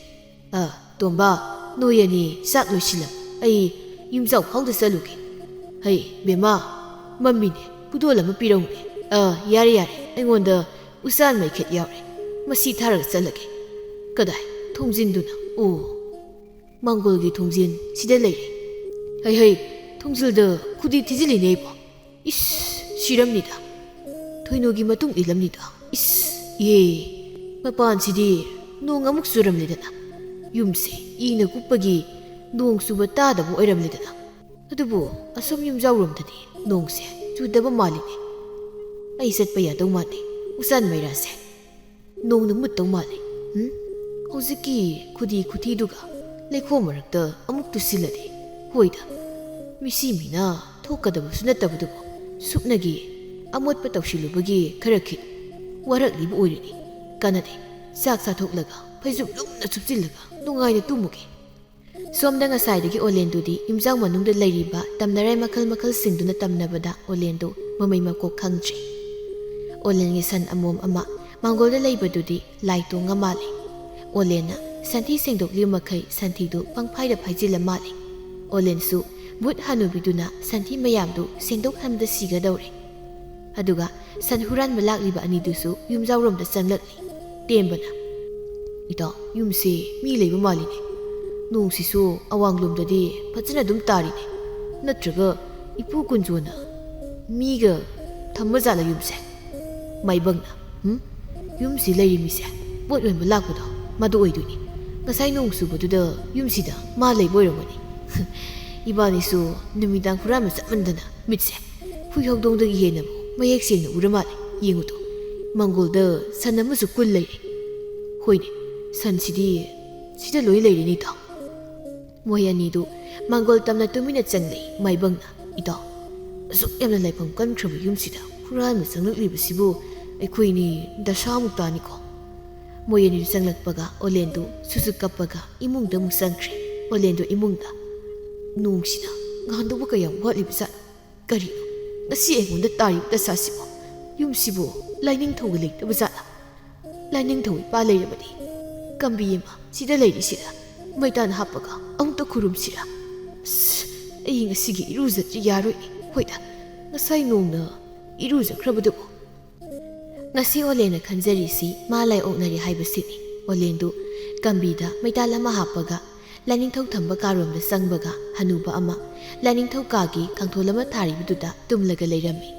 ꯑ, ꯇꯣꯝꯕ, ꯅꯣꯏ ꯑꯅꯤ ꯆꯥꯛ ꯂꯣꯏꯁꯤꯜꯂꯝꯃꯨ꯫ ꯑꯩ ꯌꯨꯝꯖꯥꯎ ꯐꯥꯎꯗ ꯆꯠꯂꯨꯒꯦ꯫ ꯍꯩ, ꯕꯦꯝꯃ, ꯃꯝꯃꯤꯅꯦ, ꯄꯨꯗꯣꯜ ꯑꯃ ꯄꯤꯔꯧꯅꯦ꯫ ꯑ, ꯌꯥꯔꯦ, ꯌꯥꯔꯦ, ꯑꯩꯉꯣꯟꯗ ꯎꯆꯥꯟ ꯃꯩꯈꯦꯠ ꯌꯥꯎꯔꯦ꯫ ꯃꯁꯤ ꯊꯥꯔꯒ ꯆꯠꯂꯒꯦ꯫ ꯀꯗꯥꯏ? ꯊꯣꯡꯖꯤꯟꯗꯨꯅ꯫ ꯑꯣ, ꯃꯪꯒꯣꯜꯒꯤ ꯊꯣꯡꯖꯤꯟ ꯁꯤꯗ ꯂꯩꯔꯦ꯫ ꯍꯩ, ꯍꯩ, ꯊꯣꯡꯖꯤꯜꯗ ꯈꯨꯗꯤ ꯊꯤꯖꯤꯜꯂꯤꯅꯦ ꯑꯩꯕꯣ꯫ ꯏꯁ, ꯁꯤꯔꯝꯅꯤꯗ꯫ ꯊꯣꯏꯅꯨꯒꯤ ꯃꯇꯨꯡ ꯏꯜꯂꯝꯅꯤꯗ꯫ ꯏꯁ, ꯏꯍꯦ, ꯃꯄꯥꯟꯁꯤꯗꯤ ꯅꯣꯡ ꯑꯃꯨꯛ ꯆꯨꯔꯝꯂꯦꯗꯅ꯫ ꯌꯨꯝꯁꯦ ꯏꯅ ꯀꯨꯞꯄꯒꯤ ꯅꯣꯡ ꯆꯨꯕ ꯇꯥꯗꯕ ꯑꯣꯏꯔꯝꯂꯦꯗꯅ꯫ ꯑꯗꯨꯕꯨ ꯑꯁꯣꯝ ꯌꯨꯝꯖꯥꯎꯔꯣꯝꯗꯗꯤ ꯅꯣꯡꯁꯦ ꯆꯨꯗꯕ ꯃꯥꯜꯂꯤꯅꯦ꯫ ꯑꯩ ꯆꯠꯄ ꯌꯥꯗꯧ ꯃꯥꯟꯗꯦ꯫ "ꯎꯆꯥꯟ ꯃꯩꯔꯥꯁꯦ, ꯅꯣꯡꯅ ꯃꯨꯠꯇꯧ ꯃꯥꯜꯂꯤ꯫ ꯎꯝ? ꯍꯧꯖꯤꯛꯀꯤ ꯈꯨꯗꯤ ꯈꯨꯊꯤꯗꯨꯒ ꯂꯩꯈꯣꯝ ꯃꯔꯛꯇ ꯑꯃꯨꯛ ꯇꯨꯁꯤꯜꯂꯗꯤ? ꯍꯣꯏꯗ, ꯃꯤꯁꯤ ꯃꯤꯅ ꯊꯣꯛꯀꯗꯕꯁꯨ ꯅꯠꯇꯕꯗꯨꯕꯨ ꯁꯨꯞꯅꯒꯤ ꯑꯃꯣꯠꯄ ꯇꯧꯁꯤꯜꯂꯨꯕꯒꯤ ꯈꯔ ꯈꯤꯠ ꯋꯥꯔꯛꯂꯤꯕ ꯑꯣꯏꯔꯅꯤ꯫ ꯀꯥꯟꯅꯗꯦ, ꯆꯥꯛ ꯆꯥꯊꯣꯛꯂꯒ ꯐꯩꯖꯨꯞ ꯂꯨꯝꯅ ꯁꯨꯞꯆꯤꯜꯂꯒ ꯅꯨꯡꯉꯥꯏꯅ ꯇꯨꯝꯃꯨꯒꯦ"꯫ ꯁꯣꯝꯗ ꯉꯁꯥꯏꯗꯒꯤ ꯑꯣꯂꯦꯟꯗꯨꯗꯤ ꯌꯨꯝꯖꯥꯎ ꯃꯅꯨꯡꯗ ꯂꯩꯔꯤꯕ ꯇꯝꯅꯔꯥꯏ ꯃꯈꯜ ꯃꯈꯜꯁꯤꯡꯗꯨꯅ ꯇꯝꯅꯕꯗ ꯑꯣꯂꯦꯟꯗꯨ ꯃꯃꯩ ꯃꯀꯣꯛ ꯈꯪꯗ꯭ꯔꯦ꯫ ꯑꯣꯂꯦꯟꯒꯤ ꯁꯟ ꯑꯃꯣꯝ ꯑꯃ ꯃꯥꯡꯒꯣꯜꯗ ꯂꯩꯕꯗꯨꯗꯤ ꯂꯥꯏ ꯇꯣꯡꯉ ꯃꯥꯜꯂꯤ꯫ ꯑꯣꯂꯦꯟꯅ ꯁꯟꯊꯤ ꯁꯦꯡꯗꯣꯛꯂꯤꯕ ꯃꯈꯩ ꯁꯟꯊꯤꯗꯨ ꯄꯪꯐꯥꯏꯗ ꯐꯥꯏꯖꯤꯜꯂ ꯃꯥꯜꯂꯤ꯫ ꯑꯣꯂꯦꯟꯁꯨ ꯚꯨꯠ ꯍꯅꯨꯕꯤꯗꯨꯅ ꯁꯟꯊꯤ ꯃꯌꯥꯝꯗꯨ ꯁꯦꯡꯗꯣꯛꯍꯟꯕꯗ ꯁꯤꯒꯗꯧꯔꯦ꯫ ꯑꯗꯨꯒ ꯁꯟ ꯍꯨꯔꯥꯟꯕ ꯂꯥꯛꯂꯤꯕ ꯑꯅꯤꯗꯨꯁꯨ ꯌꯨꯝꯖꯥꯎꯔꯣꯝꯗ ꯆꯪꯂꯛꯂꯤ꯫ ꯇꯦꯝꯕꯅ, "ꯏꯇꯥꯎ, ꯌꯨꯝꯁꯤ ꯃꯤ ꯂꯩꯕ ꯃꯥꯜꯂꯤꯅꯦ꯫ ꯅꯣꯡꯁꯤꯁꯨ ꯑꯋꯥꯡꯂꯣꯝꯗꯗꯤ ꯐꯖꯅ ꯑꯗꯨꯝ ꯇꯥꯔꯤꯅꯦ꯫ ꯅꯠꯇ꯭ꯔꯒ ꯏꯄꯨ ꯀꯨꯟꯖꯣꯅ ꯃꯤꯒ ꯊꯝꯕ ꯖꯥꯠꯂ ꯌꯨꯝꯁꯦ?" ꯃꯥꯏꯕꯪꯅ, "ꯎꯝ? ꯌꯨꯝꯁꯤ ꯂꯩꯔꯤ ꯃꯤꯁꯦ ꯄꯣꯠ ꯌꯣꯟꯕ ꯂꯥꯛꯄꯗꯣ, ꯃꯗꯨ ꯑꯣꯏꯗꯣꯏꯅꯤ꯫ ꯉꯁꯥꯏ ꯅꯣꯡ ꯆꯨꯕꯗꯨꯗ ꯌꯨꯝꯁꯤꯗ ꯃꯥ ꯂꯩꯕ ꯑꯣꯏꯔꯝꯒꯅꯤ꯫ ꯏꯕꯥꯅꯤꯁꯨ ꯅꯨꯃꯤꯗꯥꯡ ꯍꯨꯔꯥꯟꯕ ꯆꯠꯃꯟꯗꯅ ꯃꯤꯠꯁꯦ ꯍꯨꯏ ꯍꯧꯗꯣꯡꯗꯒꯤ ꯍꯦꯟꯅ ꯃꯌꯦꯛ ꯁꯦꯡꯅ ꯎꯔ ꯃꯥꯜꯂꯦ꯫ ꯌꯦꯡꯉꯨꯗꯣ, ꯃꯪꯒꯣꯜꯗ ꯁꯟ ꯑꯃꯁꯨ ꯀꯨꯜ ꯂꯩꯔꯦ꯫ ꯍꯣꯏꯅꯦ, ꯁꯟꯁꯤꯗꯤ ꯁꯤꯗ ꯂꯣꯏ ꯂꯩꯔꯦꯅꯦ, ꯏꯇꯥꯎ"꯫ ꯃꯣꯏ ꯑꯅꯤꯗꯨ ꯃꯪꯒꯣꯜ ꯇꯝꯅ ꯇꯨꯃꯤꯟꯅ ꯆꯪꯂꯛꯏ꯫ ꯃꯥꯏꯕꯪꯅ, "ꯏꯇꯥꯎ, ꯑꯁꯨꯛ ꯌꯥꯝꯅ ꯂꯥꯏꯐꯝ ꯀꯟꯈ꯭ꯔꯕ ꯌꯨꯝꯁꯤꯗ ꯍꯨꯔꯥꯟꯕ ꯆꯪꯂꯛꯂꯤꯕꯁꯤꯕꯨ ꯑꯩꯈꯣꯏꯅꯤ ꯗꯁꯥꯃꯨꯛ ꯇꯥꯅꯤꯀꯣ"꯫ ꯃꯣꯏ ꯑꯅꯤꯗꯨ ꯆꯪꯂꯛꯄꯒ ꯑꯣꯂꯦꯟꯗꯨ ꯁꯨꯁꯨ ꯀꯞꯄꯒ ꯏꯃꯨꯡꯗ ꯑꯃꯨꯛ ꯆꯪꯈ꯭ꯔꯦ꯫ ꯑꯣꯂꯦꯟꯗꯨ ꯏꯃꯨꯡꯗ, "ꯅꯣꯡꯁꯤꯅ ꯉꯥꯟꯗꯧꯕ ꯀꯌꯥꯝ ꯋꯥꯠꯂꯤꯕ ꯖꯥꯠꯅꯣ? ꯀꯔꯤꯅꯣ ꯉꯁꯤ ꯑꯩꯉꯣꯟꯗ ꯇꯥꯔꯤꯕ ꯗꯁꯥꯁꯤꯕꯣ? ꯌꯨꯝꯁꯤꯕꯨ ꯂꯥꯏꯅꯤꯡꯊꯧꯒ ꯂꯩꯇꯕ ꯖꯥꯠꯂ? ꯂꯥꯏꯅꯤꯡꯊꯧ ꯏꯄꯥ ꯂꯩꯔꯕꯗꯤ ꯀꯝꯕꯤ ꯑꯃ ꯁꯤꯗ ꯂꯩꯔꯤꯁꯤꯗ ꯃꯩꯇꯥꯟ ꯍꯥꯞꯄꯒ ꯑꯃꯨꯛꯇ ꯈꯨꯔꯨꯝꯁꯤꯔꯥ? ꯑꯁ, ꯑꯩ ꯉꯁꯤꯒꯤ ꯏꯔꯨꯖꯗ꯭ꯔꯤ ꯌꯥꯔꯣꯏ꯫ ꯍꯣꯏꯗ, ꯉꯁꯥꯏ ꯅꯣꯡꯅ ꯏꯔꯨꯖꯈ꯭ꯔꯕꯗꯨꯕꯨ"꯫ ꯉꯁꯤ ꯑꯣꯂꯦꯟꯅ ꯈꯟꯖꯔꯤꯁꯤ ꯃꯥ ꯂꯥꯏ ꯑꯣꯛꯅꯔꯤ ꯍꯥꯏꯕꯁꯤꯅꯤ꯫ ꯑꯣꯂꯦꯟꯗꯨ ꯀꯝꯕꯤꯗ ꯃꯩꯇꯥꯜ ꯑꯃ ꯍꯥꯞꯄꯒ ꯂꯥꯏꯅꯤꯡꯊꯧ ꯊꯝꯕ ꯀꯥꯔꯣꯝꯗ ꯆꯪꯕꯒ ꯍꯅꯨꯕ ꯑꯃ ꯂꯥꯏꯅꯤꯡꯊꯧ ꯀꯥꯒꯤ ꯀꯥꯡꯊꯣꯜ ꯑꯃ ꯊꯥꯔꯤꯕꯗꯨꯗ ꯇꯨꯝꯂꯒ ꯂꯩꯔꯝꯃꯤ꯫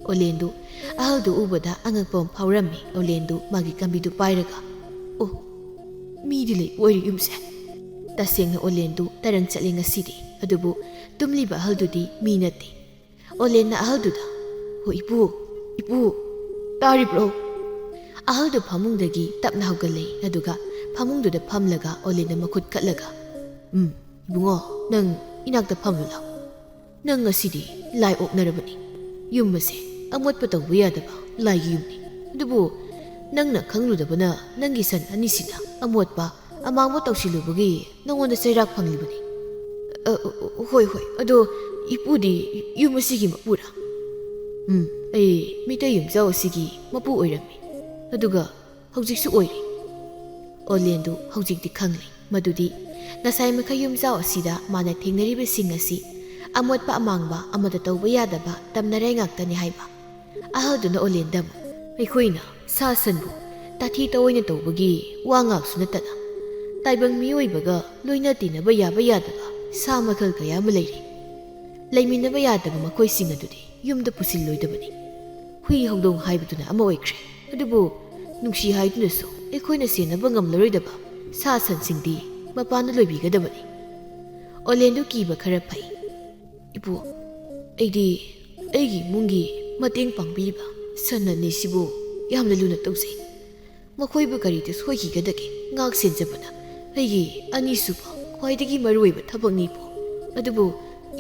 ꯑꯣꯂꯦꯟꯗꯨ ꯑꯍꯜꯗꯨ ꯎꯕꯗ ꯑꯉꯛꯄ ꯑꯃ ꯐꯥꯎꯔꯝꯃꯤ꯫ ꯑꯣꯂꯦꯟꯗꯨ ꯃꯥꯒꯤ ꯀꯝꯕꯤꯗꯨ ꯄꯥꯏꯔꯒ, "ꯑꯣ, ꯃꯤꯗꯤ ꯂꯩꯕ ꯑꯣꯏꯔꯦ ꯌꯨꯝꯁꯦ"꯫ ꯇꯁꯦꯡꯅ ꯑꯣꯂꯦꯟꯗꯨ ꯇꯔꯪ ꯆꯠꯂꯦ ꯉꯁꯤꯗꯤ꯫ ꯑꯗꯨꯕꯨ ꯇꯨꯝꯂꯤꯕ ꯑꯍꯜꯗꯨꯗꯤ ꯃꯤ ꯅꯠꯇꯦ꯫ ꯑꯣꯂꯦꯟꯅ ꯑꯍꯜꯗꯨꯗ, "ꯍꯣ ꯏꯄꯨ, ꯏꯄꯨ, ꯇꯥꯔꯤꯕ꯭ꯔꯣ?" ꯑꯍꯜꯗꯨ ꯐꯃꯨꯡꯗꯒꯤ ꯇꯞꯅ ꯍꯧꯒꯠꯂꯛꯏ꯫ ꯑꯗꯨꯒ ꯐꯃꯨꯡꯗꯨꯗ ꯐꯝꯂꯒ ꯑꯣꯂꯦꯟꯗ ꯃꯈꯨꯠ ꯀꯠꯂꯒ, "ꯎꯝ, ꯏꯕꯨꯡꯉꯣ, ꯅꯪ ꯏꯅꯥꯛꯇ ꯐꯝꯂꯨ ꯂꯥꯎ꯫ ꯅꯪ ꯉꯁꯤꯗꯤ ꯂꯥꯏ ꯑꯣꯛꯅꯔꯕꯅꯤ꯫ ꯌꯨꯝ ꯑꯁꯦ ꯑꯃꯣꯠꯄ ꯇꯧꯕ ꯌꯥꯗꯕ ꯂꯥꯏꯒꯤ ꯌꯨꯝꯅꯤ꯫ ꯑꯗꯨꯕꯨ ꯅꯪꯅ ꯈꯪꯂꯨꯗꯕꯅ ꯅꯪꯒꯤ ꯁꯟ ꯑꯅꯤꯁꯤꯅ ꯑꯃꯣꯠꯄ ꯑꯃꯥꯡꯕ ꯇꯧꯁꯤꯜꯂꯨꯕꯒꯤ ꯅꯉꯣꯟꯗ ꯆꯩꯔꯥꯛ ꯐꯪꯂꯤꯕꯅꯤ꯫" "ꯑ, ꯑ, ꯍꯣꯏ, ꯍꯣꯏ꯫ ꯑꯗꯣ ꯏꯄꯨꯗꯤ ꯌꯨꯝ ꯑꯁꯤꯒꯤ ꯃꯄꯨꯔꯥ?" "ꯎꯝ, ꯑꯩ ꯃꯤꯇꯩ ꯌꯨꯝꯖꯥꯎ ꯑꯁꯤꯒꯤ ꯃꯄꯨ ꯑꯣꯏꯔꯝꯃꯤ꯫ ꯑꯗꯨꯒ ꯍꯧꯖꯤꯛꯁꯨ ꯑꯣꯏꯔꯤ꯫" ꯑꯣꯂꯦꯟꯗꯨ ꯍꯧꯖꯤꯛꯇꯤ ꯈꯪꯂꯦ ꯃꯗꯨꯗꯤ ꯉꯁꯥꯏ ꯃꯈꯩ ꯌꯨꯝꯖꯥꯎ ꯑꯁꯤꯗ ꯃꯥꯅ ꯊꯦꯡꯅꯔꯤꯕꯁꯤꯡ ꯑꯁꯤ ꯑꯃꯣꯠꯄ ꯑꯃꯥꯡꯕ ꯑꯃꯠꯇ ꯇꯧꯕ ꯌꯥꯗꯕ ꯇꯝꯅꯔꯥꯏ ꯉꯥꯛꯇꯅꯤ ꯍꯥꯏꯕ꯫ ꯑꯍꯜꯗꯨꯅ ꯑꯣꯂꯦꯟꯗ ꯑꯃꯨꯛ, "ꯑꯩꯈꯣꯏꯅ ꯁꯥ ꯁꯟꯕꯨ ꯇꯥꯊꯤ ꯇꯑꯣꯏꯅ ꯇꯧꯕꯒꯤ ꯋꯥ ꯉꯥꯛꯁꯨ ꯅꯠꯇꯅ, ꯇꯥꯏꯕꯪ ꯃꯤꯑꯣꯏꯕꯒ ꯂꯣꯏꯅ ꯇꯤꯟꯅꯕ ꯌꯥꯕ ꯌꯥꯗꯕ ꯁꯥ ꯃꯈꯜ ꯀꯌꯥ ꯑꯃ ꯂꯩꯔꯤ꯫ ꯂꯩꯃꯤꯟꯅꯕ ꯌꯥꯗꯕ ꯃꯈꯣꯏꯁꯤꯡ ꯑꯗꯨꯗꯤ ꯌꯨꯝꯗ ꯄꯨꯁꯤꯜꯂꯣꯏꯗꯕꯅꯤ꯫ ꯍꯨꯏ ꯍꯧꯗꯣꯡ ꯍꯥꯏꯕꯗꯨꯅ ꯑꯃ ꯑꯣꯏꯈ꯭ꯔꯦ꯫ ꯑꯗꯨꯕꯨ ꯅꯨꯡꯁꯤ ꯍꯥꯏꯗꯨꯅꯁꯨ ꯑꯩꯈꯣꯏꯅ ꯁꯦꯟꯅꯕ ꯉꯝꯂꯔꯣꯏꯗꯕ ꯁꯥ ꯁꯟꯁꯤꯡꯗꯤ ꯃꯄꯥꯟꯗ ꯂꯣꯏꯕꯤꯒꯗꯕꯅꯤ꯫" ꯑꯣꯂꯦꯟꯗꯨ ꯀꯤꯕ ꯈꯔ ꯐꯩ꯫ "ꯏꯄꯨ, ꯑꯩꯗꯤ ꯑꯩꯒꯤ ꯏꯃꯨꯡꯒꯤ ꯃꯇꯦꯡ ꯄꯥꯡꯕꯤꯔꯤꯕ ꯁꯟ ꯑꯅꯤꯁꯤꯕꯨ ꯌꯥꯝꯅ ꯂꯨꯅ ꯇꯧꯖꯩ꯫ ꯃꯈꯣꯏꯕꯨ ꯀꯔꯤꯗ ꯁꯣꯏꯈꯤꯒꯗꯒꯦ ꯉꯥꯛ ꯁꯦꯟꯖꯕꯅ ꯑꯩꯒꯤ ꯑꯅꯤꯁꯨꯕ ꯈ꯭ꯋꯥꯏꯗꯒꯤ ꯃꯔꯨꯑꯣꯏꯕ ꯊꯕꯛꯅꯤ, ꯏꯄꯨ꯫ ꯑꯗꯨꯕꯨ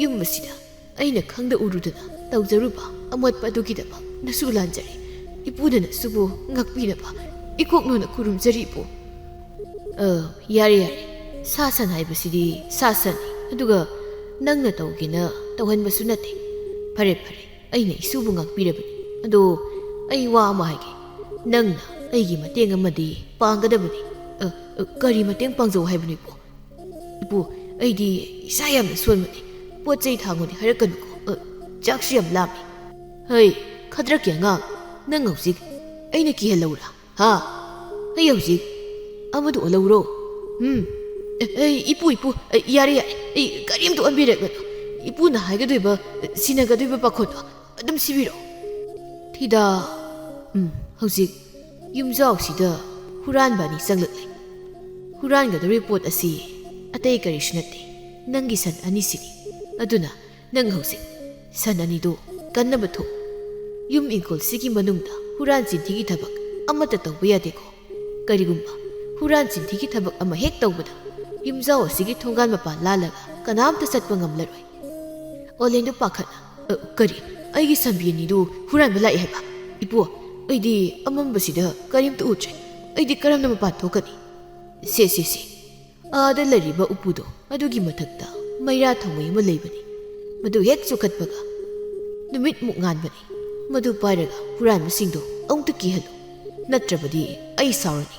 ꯌꯨꯝ ꯑꯁꯤꯗ ꯑꯩꯅ ꯈꯪꯗ ꯎꯔꯨꯗꯅ ꯇꯧꯖꯔꯨꯕ ꯑꯃꯣꯠꯄ ꯑꯗꯨꯒꯤꯗꯃꯛ ꯅꯁꯨ ꯂꯥꯟꯖꯔꯦ꯫ ꯏꯄꯨꯅ ꯅꯁꯨꯕꯨ ꯉꯥꯛꯄꯤꯅꯕ ꯏꯀꯣꯛꯅꯣꯅ ꯈꯨꯔꯨꯝꯖꯔꯤ, ꯏꯄꯨ꯫" "ꯑ, ꯌꯥꯔꯦ, ꯌꯥꯔꯦ꯫ ꯁꯥ ꯁꯟ ꯍꯥꯏꯕꯁꯤꯗꯤ ꯁꯥ ꯁꯟꯅꯤ꯫ ꯑꯗꯨꯒ ꯅꯪꯅ ꯇꯧꯒꯦꯅ ꯇꯧꯍꯟꯕꯁꯨ ꯅꯠꯇꯦ꯫ ꯐꯔꯦ, ꯐꯔꯦ꯫ ꯑꯩꯅ ꯏꯁꯨꯕꯨ ꯉꯥꯛꯄꯤꯔꯕꯅꯤ꯫ ꯑꯗꯣ ꯑꯩ ꯋꯥ ꯑꯃ ꯍꯥꯏꯒꯦ꯫ ꯅꯪꯅ ꯑꯩꯒꯤ ꯃꯇꯦꯡ ꯑꯃꯗꯤ ꯄꯥꯡꯒꯗꯕꯅꯤ꯫" "ꯑ, ꯑ, ꯀꯔꯤ ꯃꯇꯦꯡ ꯄꯥꯡꯖꯧ ꯍꯥꯏꯕꯅꯣ, ꯏꯄꯨ?" "ꯏꯄꯨ, ꯑꯩꯗꯤ ꯏꯁꯥ ꯌꯥꯝꯅ ꯁꯣꯟꯕꯅꯤ꯫ ꯄꯣꯠ ꯆꯩ ꯊꯥꯡꯉꯨꯗꯤ ꯍꯥꯏꯔꯛꯀꯅꯨꯀꯣ꯫ ꯑ, ꯆꯥꯛꯁꯨ ꯌꯥꯝ ꯂꯥꯝꯃꯤ꯫" "ꯍꯩ, ꯈꯗ꯭ꯔꯛꯀꯤ ꯑꯉꯥꯡ, ꯅꯪ ꯍꯧꯖꯤꯛ ꯑꯩꯅ ꯀꯤꯍꯜꯂꯧꯔꯥ? ꯍꯥ? ꯑꯩ ꯍꯧꯖꯤꯛ ꯑꯃꯗꯨ ꯑꯣꯜꯍꯧꯔꯣ?" "ꯎꯝ꯫ ꯑꯦ, ꯑꯦ, ꯏꯄꯨ, ꯏꯄꯨ, ꯑꯦ, ꯌꯥꯔꯦ, ꯌꯥꯔꯦ꯫ ꯑꯩ ꯀꯔꯤꯝꯇ ꯑꯣꯟꯕꯤꯔꯛꯂꯅꯨ꯫ ꯏꯄꯨꯅ ꯍꯥꯏꯒꯗꯣꯏꯕ, ꯁꯤꯟꯅꯒꯗꯣꯏꯕ ꯄꯥꯈꯣꯟꯗꯣ ꯑꯗꯨꯝ ꯁꯤꯕꯤꯔꯣ꯫" ꯊꯤꯗꯥ, ꯎꯝ, ꯍꯧꯖꯤꯛ ꯌꯨꯝꯖꯥꯎꯁꯤꯗ ꯍꯨꯔꯥꯟꯕ ꯑꯅꯤ ꯆꯪꯂꯛꯂꯦ꯫ ꯍꯨꯔꯥꯟꯒꯗꯧꯔꯤꯕ ꯄꯣꯠ ꯑꯁꯤ ꯑꯇꯩ ꯀꯔꯤꯁꯨ ꯅꯠꯇꯦ, ꯅꯪꯒꯤ ꯁꯟ ꯑꯅꯤꯁꯤꯅꯤ꯫ ꯑꯗꯨꯅ ꯅꯪ ꯍꯧꯖꯤꯛ ꯁꯟ ꯑꯅꯤꯗꯨ ꯀꯟꯅꯕ ꯊꯣꯛꯎ꯫ ꯌꯨꯝ ꯏꯪꯈꯣꯜꯁꯤꯒꯤ ꯃꯅꯨꯡꯗ ꯍꯨꯔꯥꯟ ꯆꯤꯟꯊꯤꯒꯤ ꯊꯕꯛ ꯑꯃꯠꯇ ꯇꯧꯕ ꯌꯥꯗꯦꯀꯣ꯫ ꯀꯔꯤꯒꯨꯝꯕ ꯍꯨꯔꯥꯟ ꯆꯤꯟꯊꯤꯒꯤ ꯊꯕꯛ ꯑꯃ ꯍꯦꯛ ꯇꯧꯕꯗ ꯌꯨꯝꯖꯥꯎ ꯑꯁꯤꯒꯤ ꯊꯣꯡꯒꯥꯟ ꯃꯄꯥꯟ ꯂꯥꯜꯂꯒ ꯀꯅꯥꯝꯇ ꯆꯠꯄ ꯉꯝꯂꯔꯣꯏ꯫ ꯑꯣꯂꯦꯟꯗꯨ ꯄꯥꯈꯠꯅ, "ꯑ, ꯀꯔꯤ? ꯑꯩꯒꯤ ꯁꯟꯕꯤ ꯑꯅꯤꯗꯨ ꯍꯨꯔꯥꯟꯕ ꯂꯥꯛꯏ ꯍꯥꯏꯕ? ꯏꯄꯨ, ꯑꯩꯗꯤ ꯑꯃꯝꯕꯁꯤꯗ ꯀꯔꯤꯝꯇ ꯎꯗ꯭ꯔꯦ꯫ ꯑꯩꯗꯤ ꯀꯔꯝꯅ ꯃꯄꯥꯟ ꯊꯣꯛꯀꯅꯤ?" "ꯁꯦ, ꯁꯦ, ꯁꯦ, ꯑꯥꯗ ꯂꯩꯔꯤꯕ ꯎꯄꯨꯗꯣ, ꯑꯗꯨꯒꯤ ꯃꯊꯛꯇ ꯃꯩꯔꯥ ꯊꯥꯎꯃꯩ ꯑꯃ ꯂꯩꯕꯅꯤ꯫ ꯃꯗꯨ ꯍꯦꯛ ꯆꯨꯈꯠꯄꯒ ꯅꯨꯃꯤꯠꯃꯨꯛ ꯉꯥꯟꯕꯅꯤ꯫ ꯃꯗꯨ ꯄꯥꯏꯔꯒ ꯍꯨꯔꯥꯟꯕꯁꯤꯡꯗꯣ ꯑꯃꯨꯛꯇ ꯀꯤꯍꯜꯂꯨ꯫ ꯅꯠꯇ꯭ꯔꯕꯗꯤ ꯑꯩ ꯁꯥꯎꯔꯅꯤ꯫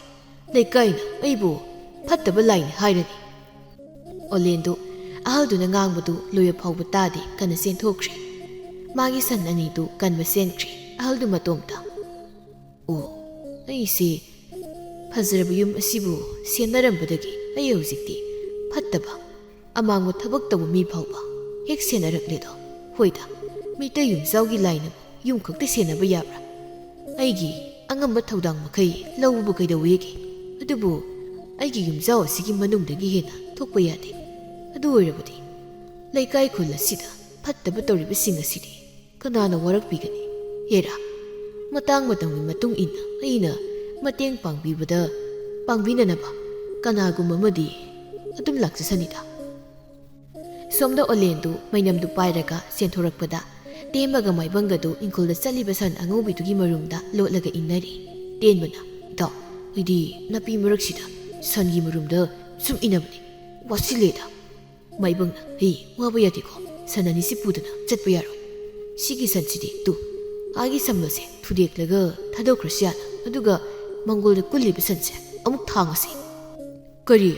ꯂꯩꯀꯥꯏꯅ ꯑꯩꯕꯨ ꯐꯠꯇꯕ ꯂꯥꯏꯅꯤ ꯍꯥꯏꯔꯅꯤ꯫" ꯑꯣꯂꯦꯟꯗꯣ ꯑꯍꯜꯗꯨꯅ ꯉꯥꯡꯕꯗꯨ ꯂꯣꯏꯕ ꯐꯥꯎꯕ ꯇꯥꯗꯦ, ꯀꯟꯅ ꯆꯦꯟꯊꯣꯛꯈ꯭ꯔꯦ꯫ ꯃꯥꯒꯤ ꯁꯟ ꯑꯅꯤꯗꯨ ꯀꯟꯕ ꯆꯦꯟꯈ꯭ꯔꯦ꯫ ꯑꯍꯜꯗꯨ ꯃꯇꯣꯝꯇ, "ꯑꯣ, ꯑꯩꯁꯤ ꯐꯖꯔꯕ ꯌꯨꯝ ꯑꯁꯤꯕꯨ ꯁꯦꯟꯅꯔꯝꯕꯗꯒꯤ ꯑꯩ ꯍꯧꯖꯤꯛꯇꯤ ꯐꯠꯇꯕ, ꯑꯃꯥꯡꯕ ꯊꯕꯛ ꯇꯧꯕ ꯃꯤ ꯐꯥꯎꯕ ꯍꯦꯛ ꯁꯦꯟꯅꯔꯛꯂꯦꯗꯣ꯫ ꯍꯣꯏꯗ, ꯃꯤꯇꯩ ꯌꯨꯝꯖꯥꯎꯒꯤ ꯂꯥꯏꯅꯕꯨ ꯌꯨꯝ ꯈꯛꯇ ꯁꯦꯟꯅꯕ ꯌꯥꯕ꯭ꯔꯥ? ꯑꯩꯒꯤ ꯑꯉꯝꯕ ꯊꯧꯗꯥꯡ ꯃꯈꯩ ꯂꯧꯕꯕꯨ ꯀꯩꯗꯧꯋꯦꯒꯦ? ꯑꯗꯨꯕꯨ ꯑꯩꯒꯤ ꯌꯨꯝꯖꯥꯎ ꯑꯁꯤꯒꯤ ꯃꯅꯨꯡꯗꯒꯤ ꯍꯦꯟꯅ ꯊꯣꯛꯄ ꯌꯥꯗꯦ꯫ ꯑꯗꯨ ꯑꯣꯏꯔꯕꯗꯤ ꯂꯩꯀꯥꯏ ꯈꯨꯜ ꯑꯁꯤꯗ ꯐꯠꯇꯕ ꯇꯧꯔꯤꯕꯁꯤꯡ ꯑꯁꯤꯗꯤ ꯀꯅꯥꯅ ꯋꯥꯔꯛꯄꯤꯒꯅꯤ? ꯍꯦꯔꯥ, ꯃꯇꯥꯡ ꯃꯇꯝꯒꯤ ꯃꯇꯨꯡ ꯏꯟꯅ ꯑꯩꯅ ꯃꯇꯦꯡ ꯄꯥꯡꯕꯤꯕꯗ, ꯄꯥꯡꯕꯤꯅꯅꯕ ꯀꯅꯥꯒꯨꯝꯕ ꯑꯃꯗꯤ ꯑꯗꯨꯝ ꯂꯥꯛꯆꯁꯅꯤꯗ꯫" ꯁꯣꯝꯗ ꯑꯣꯂꯦꯟꯗꯨ ꯃꯩꯅꯝꯗꯨ ꯄꯥꯏꯔꯒ ꯆꯦꯟꯊꯣꯔꯛꯄꯗ, ꯇꯦꯝꯕꯒ ꯃꯥꯏꯕꯪꯒꯗꯨ ꯏꯪꯈꯣꯜꯗ ꯆꯠꯂꯤꯕ ꯁꯟ ꯑꯉꯧꯕꯤꯗꯨꯒꯤ ꯃꯔꯨꯝꯗ ꯂꯣꯠꯂꯒ ꯏꯟꯅꯔꯤ꯫ ꯇꯦꯟꯕꯅ, "ꯏꯇꯥꯎ, ꯑꯩꯗꯤ ꯅꯥꯄꯤ ꯃꯔꯛꯁꯤꯗ ꯁꯟꯒꯤ ꯃꯔꯨꯝꯗ ꯁꯨꯝ ꯏꯟꯅꯕꯅꯤ꯫ ꯋꯥꯁꯤꯜꯂꯦꯗ꯫" ꯃꯥꯏꯕꯪꯅ, "ꯍꯩ, ꯋꯥꯕ ꯌꯥꯗꯦꯀꯣ, ꯁꯟ ꯑꯅꯤꯁꯤ ꯄꯨꯗꯅ ꯆꯠꯄ ꯌꯥꯔꯣꯏ꯫ ꯁꯤꯒꯤ ꯁꯟꯁꯤꯗꯤ ꯇꯨ, ꯑꯥꯒꯤ ꯁꯝꯕꯜꯁꯦ ꯊꯨꯗꯦꯛꯂꯒ ꯊꯥꯗꯣꯛꯈ꯭ꯔꯁꯨ ꯌꯥꯅ, ꯑꯗꯨꯒ ꯃꯪꯒꯣꯜꯗ ꯀꯨꯜꯂꯤꯕ ꯁꯟꯁꯦ ꯑꯃꯨꯛ ꯊꯥꯡꯉꯁꯤ꯫" "ꯀꯔꯤ?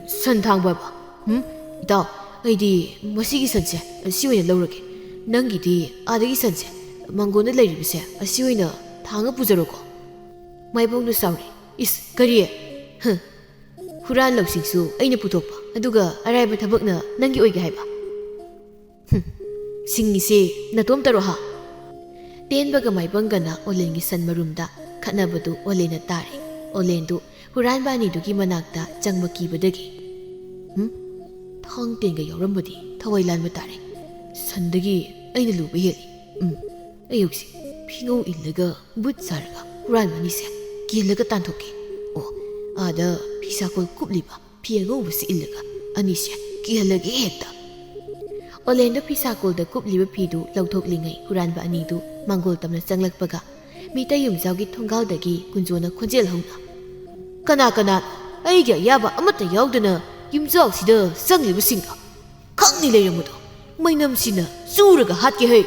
ꯁꯟ ꯊꯥꯡꯕ ꯍꯥꯏꯕ? ꯎꯝ? ꯏꯇꯥꯎ, ꯑꯩꯗꯤ ꯃꯁꯤꯒꯤ ꯁꯟꯁꯦ ꯑꯁꯤ ꯑꯣꯏꯅ ꯂꯧꯔꯒꯦ꯫ ꯅꯪꯒꯤꯗꯤ ꯑꯥꯗꯒꯤ ꯁꯟꯁꯦ, ꯃꯪꯒꯣꯜꯗ ꯂꯩꯔꯤꯕꯁꯦ ꯑꯁꯤ ꯑꯣꯏꯅ ꯊꯥꯡꯉ ꯄꯨꯖꯔꯣꯀꯣ꯫" ꯃꯥꯏꯕꯪꯅ ꯁꯥꯎꯔꯤ, "ꯏꯁ, ꯀꯔꯤ? ꯍ, ꯍꯨꯔꯥꯟ ꯂꯧꯁꯤꯡꯁꯨ ꯑꯩꯅ ꯄꯨꯊꯣꯛꯄ, ꯑꯗꯨꯒ ꯑꯔꯥꯏꯕ ꯊꯕꯛꯅ ꯅꯪꯒꯤ ꯑꯣꯏꯒꯦ ꯍꯥꯏꯕ? ꯍꯨꯝ, ꯁꯤꯡꯉꯤꯁꯦ ꯅꯇꯣꯝꯇꯔꯣ ꯍꯥ?" ꯇꯦꯟꯕꯒ ꯃꯥꯏꯕꯪꯒꯅ ꯑꯣꯂꯦꯟꯒꯤ ꯁꯟ ꯃꯔꯨꯝꯗ ꯈꯠꯅꯕꯗꯨ ꯑꯣꯂꯦꯟꯅ ꯇꯥꯔꯦ꯫ ꯑꯣꯂꯦꯟꯗꯨ ꯍꯨꯔꯥꯟꯕ ꯑꯅꯤꯗꯨꯒꯤ ꯃꯅꯥꯛꯇ ꯆꯪꯕ ꯀꯤꯕꯗꯒꯤ, "ꯍꯨꯝ, ꯊꯥꯡ ꯇꯦꯟꯒ ꯌꯥꯎꯔꯝꯕꯗꯤ ꯊꯋꯥꯏ ꯂꯥꯟꯕ ꯇꯥꯔꯦ꯫ ꯁꯟꯗꯒꯤ ꯑꯩꯅ ꯂꯨꯕ ꯍꯦꯜꯂꯤ꯫ ꯎꯝ, ꯑꯩ ꯍꯧꯖꯤꯛ ꯐꯤꯉꯧ ꯏꯜꯂꯒ ꯕꯨꯠ ꯁꯥꯔꯒ ꯍꯨꯔꯥꯟꯕꯅꯤꯁꯦ꯫ ꯀꯤꯍꯜꯂꯒ ꯇꯥꯟꯊꯣꯛꯀꯦ꯫ ꯑꯣ, ꯑꯥꯗ ꯐꯤꯁꯥꯀꯣꯜ ꯀꯨꯞꯂꯤꯕ ꯐꯤ ꯑꯉꯧꯕꯁꯤ ꯏꯜꯂꯒ ꯑꯅꯤꯁꯦ ꯀꯤꯍꯜꯂꯒꯦ ꯍꯦꯛꯇ꯫ ꯑꯣꯂꯦꯟꯗꯣ ꯐꯤꯁꯥꯀꯣꯜꯗ ꯀꯨꯞꯂꯤꯕ ꯐꯤꯗꯨ ꯂꯧꯊꯣꯛꯂꯤꯉꯩ ꯍꯨꯔꯥꯟꯕ ꯑꯅꯤꯗꯨ ꯃꯥꯡꯒꯣꯜ ꯇꯝꯅ ꯆꯪꯂꯛꯄꯒ ꯃꯤꯇꯩ ꯌꯨꯝꯖꯥꯎꯒꯤ ꯊꯣꯡꯒꯥꯜꯗꯒꯤ ꯀꯨꯟꯖꯣꯅ ꯈꯣꯟꯖꯦꯜ ꯍꯧꯅ, "ꯀꯅꯥ ꯀꯅꯥ ꯑꯩꯒꯤ ꯑꯌꯥꯕ ꯑꯃꯠꯇ ꯌꯥꯎꯗꯅ ꯌꯨꯝꯖꯥꯎꯁꯤꯗ ꯆꯪꯂꯤꯕꯁꯤꯡꯗꯣ? ꯈꯪꯅꯤ ꯂꯩꯔꯝꯃꯨꯗꯣ, ꯃꯩꯅꯝꯁꯤꯅ ꯆꯨꯔꯒ ꯍꯥꯠꯀꯦ ꯍꯩ!"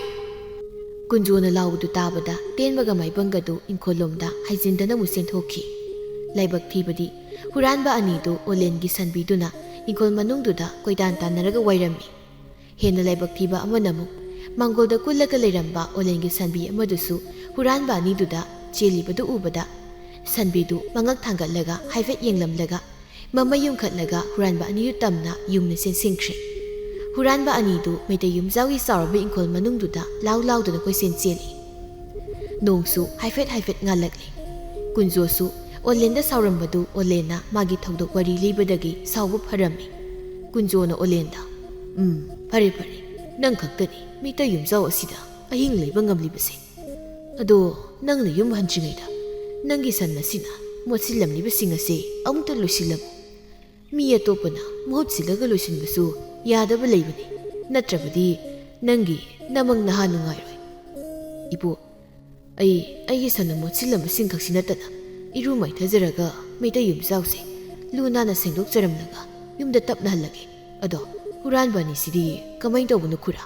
ꯀꯨꯟꯖꯣꯅ ꯂꯥꯎꯕꯗꯨ ꯇꯥꯕꯗ ꯇꯦꯟꯕꯒ ꯃꯥꯏꯕꯪꯒꯗꯨ ꯏꯪꯈꯣꯜꯂꯣꯝꯗ ꯍꯥꯏꯖꯤꯟꯗꯅ ꯑꯃꯨꯛ ꯆꯦꯟꯊꯣꯛꯈꯤ꯫ ꯂꯥꯏꯕꯛ ꯊꯤꯕꯗꯤ ꯍꯨꯔꯥꯟꯕ ꯑꯅꯤꯗꯨ ꯑꯣꯂꯦꯟꯒꯤ ꯁꯟꯕꯤꯗꯨꯅ ꯏꯪꯈꯣꯜ ꯃꯅꯨꯡꯗꯨꯗ ꯀꯣꯏꯇꯥꯟ ꯇꯥꯟꯅꯔꯒ ꯋꯥꯏꯔꯝꯃꯤ꯫ ꯍꯦꯟꯅ ꯂꯥꯏꯕꯛ ꯊꯤꯕ ꯑꯃꯅ ꯑꯃꯨꯛ ꯃꯥꯡꯒꯣꯜꯗ ꯀꯨꯜꯂꯒ ꯂꯩꯔꯝꯕ ꯑꯣꯂꯦꯟꯒꯤ ꯁꯟꯕꯤ ꯑꯃꯗꯨꯁꯨ ꯍꯨꯔꯥꯟꯕ ꯑꯅꯤꯗꯨꯗ ꯆꯦꯜꯂꯤꯕꯗꯨ ꯎꯕꯗ ꯁꯟꯕꯤꯗꯨ ꯃꯉꯛ ꯊꯥꯡꯒꯠꯂꯒ ꯍꯥꯏꯐꯦꯠ ꯌꯦꯡꯂꯝꯂꯒ ꯃꯃꯩ ꯌꯨꯡꯈꯠꯂꯒ ꯍꯨꯔꯥꯟꯕ ꯑꯅꯤꯗꯨ ꯇꯝꯅ ꯌꯨꯡꯅ ꯆꯦꯟꯁꯤꯟꯈ꯭ꯔꯦ꯫ ꯍꯨꯔꯥꯟꯕ ꯑꯅꯤꯗꯨ ꯃꯩꯇꯩ ꯌꯨꯝꯖꯥꯎꯒꯤ ꯆꯥꯎꯔꯕ ꯏꯪꯈꯣꯜ ꯃꯅꯨꯡꯗꯨꯗ ꯂꯥꯎ ꯂꯥꯎꯗꯨꯅ ꯀꯣꯏꯆꯦꯟ ꯆꯦꯜꯂꯤ꯫ ꯅꯣꯡꯁꯨ ꯍꯥꯏꯐꯦꯠ ꯍꯥꯏꯐꯦꯠ ꯉꯥꯜꯂꯛꯂꯤ꯫ ꯀꯨꯟꯖꯣꯁꯨ ꯑꯣꯂꯦꯟꯗ ꯁꯥꯎꯔꯝꯕꯗꯨ ꯑꯣꯂꯦꯟꯅ ꯃꯥꯒꯤ ꯊꯧꯗꯣꯛ ꯋꯥꯔꯤ ꯂꯤꯕꯗꯒꯤ ꯁꯥꯎꯕ ꯐꯔꯝꯃꯤ꯫ ꯀꯨꯟꯖꯣꯅ ꯑꯣꯂꯦꯟꯗ, "ꯎꯝ, ꯐꯔꯦ ꯐꯔꯦ, ꯅꯪ ꯈꯛꯇꯅꯤ ꯃꯤꯇꯩ ꯌꯨꯝꯖꯥꯎ ꯑꯁꯤꯗ ꯑꯍꯤꯡ ꯂꯩꯕ ꯉꯝꯂꯤꯕꯁꯦ꯫ ꯑꯗꯣ ꯅꯪꯅ ꯌꯨꯝ ꯍꯟꯗ꯭ꯔꯤꯉꯩꯗ ꯅꯪꯒꯤ ꯁꯟ ꯑꯁꯤꯅ ꯃꯣꯠꯁꯤꯜꯂꯝꯂꯤꯕꯁꯤꯡ ꯑꯁꯤ ꯑꯃꯨꯛꯇ ꯂꯣꯏꯁꯤꯜꯂꯝꯃꯨ꯫ ꯃꯤ ꯑꯇꯣꯞꯄꯅ ꯃꯍꯨꯠ ꯁꯤꯜꯂꯒ ꯂꯣꯏꯁꯤꯟꯕꯁꯨ ꯌꯥꯗꯕ ꯂꯩꯕꯅꯤ, ꯅꯠꯇ꯭ꯔꯕꯗꯤ ꯅꯪꯒꯤ ꯅꯃꯪ ꯅꯍꯥ ꯅꯨꯡꯉꯥꯏꯔꯣꯏ꯫ ꯏꯕꯣ, ꯑꯩ ꯑꯩꯒꯤ ꯁꯟꯅ ꯃꯣꯠꯁꯤꯜꯂꯝꯕꯁꯤꯡ ꯈꯛꯁꯤ ꯅꯠꯇꯅ ꯏꯔꯨ ꯃꯥꯏꯊꯖꯔꯒ ꯃꯩꯇꯩ ꯌꯨꯝꯖꯥꯎꯁꯦ ꯂꯨ ꯅꯥꯟꯅ ꯁꯦꯡꯗꯣꯛꯆꯔꯝꯂꯒ ꯌꯨꯝꯗ ꯇꯞꯅ ꯍꯜꯂꯒꯦ꯫ ꯑꯗꯣ ꯍꯨꯔꯥꯟꯕ ꯑꯅꯤꯁꯤꯗꯤ ꯀꯃꯥꯏꯅ ꯇꯧꯕꯅꯣ ꯈꯨꯔꯥ?"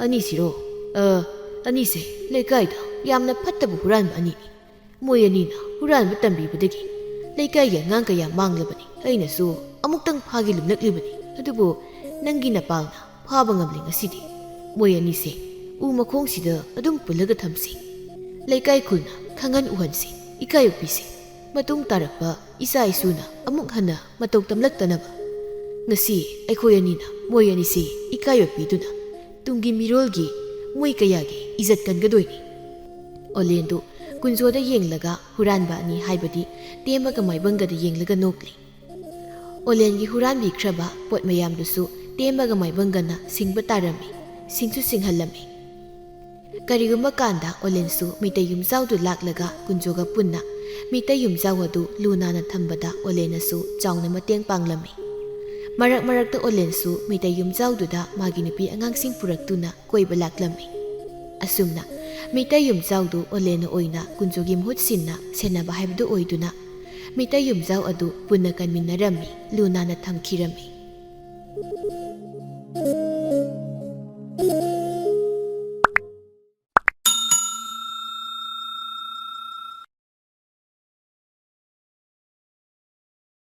"ꯑꯅꯤꯁꯤꯔꯣ? ꯑ, ꯑꯅꯤꯁꯦ ꯂꯩꯀꯥꯏꯗ ꯌꯥꯝꯅ ꯐꯠꯇꯕ ꯍꯨꯔꯥꯟꯕ ꯑꯅꯤꯅꯤ꯫ ꯃꯣꯏ ꯑꯅꯤꯅ ꯍꯨꯔꯥꯟꯕ ꯇꯝꯕꯤꯕꯗꯒꯤ ꯂꯩꯀꯥꯏꯒꯤ ꯑꯉꯥꯡ ꯀꯌꯥ ꯃꯥꯡꯂꯕꯅꯤ꯫ ꯑꯩꯅꯁꯨ ꯑꯃꯨꯛꯇꯪ ꯐꯥꯒꯦ ꯂꯨꯝꯂꯛꯂꯤꯕꯅꯤ꯫ ꯑꯗꯨꯕꯨ ꯅꯪꯒꯤ ꯅꯄꯥꯜꯅ ꯐꯥꯕ ꯉꯝꯂꯦ ꯉꯁꯤꯗꯤ꯫ ꯃꯣꯏ ꯑꯅꯤꯁꯦ ꯎ ꯃꯈꯣꯡꯁꯤꯗ ꯑꯗꯨꯝ ꯄꯨꯜꯂꯒ ꯊꯝꯁꯤ꯫ ꯂꯩꯀꯥꯏ ꯈꯨꯜꯅ ꯈꯪꯍꯟ ꯎꯍꯟꯁꯤ꯫ ꯏꯀꯥꯏ ꯄꯤꯁꯤ꯫ ꯃꯇꯨꯡ ꯇꯥꯔꯛꯄ ꯏꯆꯥ ꯏꯁꯨꯅ ꯑꯃꯨꯛ ꯍꯟꯅ ꯃꯇꯧ ꯇꯝꯂꯛꯇꯅꯕ꯫ ꯉꯁꯤ ꯑꯩꯈꯣꯏ ꯑꯅꯤꯅ ꯃꯣꯏ ꯑꯅꯤꯁꯤ ꯏꯀꯥꯏꯕ ꯄꯤꯗꯨꯅ ꯇꯨꯡꯒꯤ ꯃꯤꯔꯣꯜꯒꯤ ꯃꯣꯏ ꯀꯌꯥꯒꯤ ꯏꯖꯠ ꯀꯟꯒꯗꯣꯏꯅꯤ꯫" ꯑꯣꯂꯦꯟꯗꯨ ꯀꯨꯟꯖꯣꯗ ꯌꯦꯡꯂꯒ ꯍꯨꯔꯥꯟꯕ ꯑꯅꯤ ꯍꯥꯏꯕꯗꯤ ꯇꯦꯝꯕꯒ ꯃꯥꯏꯕꯪꯒꯗ ꯌꯦꯡꯂꯒ ꯅꯣꯛꯂꯤ꯫ ꯑꯣꯂꯦꯟꯒꯤ ꯍꯨꯔꯥꯟꯕꯤꯈ꯭ꯔꯕ ꯄꯣꯠ ꯃꯌꯥꯝꯗꯨꯁꯨ ꯇꯦꯝꯕꯒ ꯃꯥꯏꯕꯪꯒꯅ ꯁꯤꯡꯕ ꯇꯥꯔꯝꯃꯤ, ꯁꯤꯡꯁꯨ ꯁꯤꯡꯍꯜꯂꯝꯃꯤ꯫ ꯀꯔꯤꯒꯨꯝꯕ ꯀꯥꯟꯗ ꯑꯣꯂꯦꯟꯁꯨ ꯃꯩꯇꯩ ꯌꯨꯝꯖꯥꯎꯗꯨ ꯂꯥꯛꯂꯒ ꯀꯨꯟꯖꯣꯒ ꯄꯨꯟꯅ ꯃꯤꯇꯩ ꯌꯨꯝꯖꯥꯎ ꯑꯗꯨ ꯂꯨ ꯅꯥꯟꯅ ꯊꯝꯕꯗ ꯑꯣꯂꯦꯟꯅꯁꯨ ꯆꯥꯎꯅ ꯃꯇꯦꯡ ꯄꯥꯡꯂꯝꯃꯤ꯫ ꯃꯔꯛ ꯃꯔꯛꯇ ꯑꯣꯂꯦꯟꯁꯨ ꯃꯤꯇꯩ ꯌꯨꯝꯖꯥꯎꯗꯨꯗ ꯃꯥꯒꯤ ꯅꯨꯄꯤ ꯑꯉꯥꯡꯁꯤꯡ ꯄꯨꯔꯛꯇꯨꯅ ꯀꯣꯏꯕ ꯂꯥꯛꯂꯝꯃꯤ꯫ ꯑꯁꯨꯝꯅ ꯃꯤꯇꯩ ꯌꯨꯝꯖꯥꯎꯗꯨ ꯑꯣꯂꯦꯟꯅ ꯑꯣꯏꯅ ꯀꯨꯟꯖꯣꯒꯤ ꯃꯍꯨꯠ ꯁꯤꯟꯅ ꯁꯦꯟꯅꯕ ꯍꯥꯏꯕꯗꯨ ꯑꯣꯏꯗꯨꯅ ꯃꯤꯇꯩ ꯌꯨꯝꯖꯥꯎ ꯑꯗꯨ ꯄꯨꯟꯅ ꯀꯟꯃꯤꯟꯅꯔꯝꯃꯤ, ꯂꯨ ꯅꯥꯟꯅ ꯊꯝꯈꯤꯔꯝꯃꯤ꯫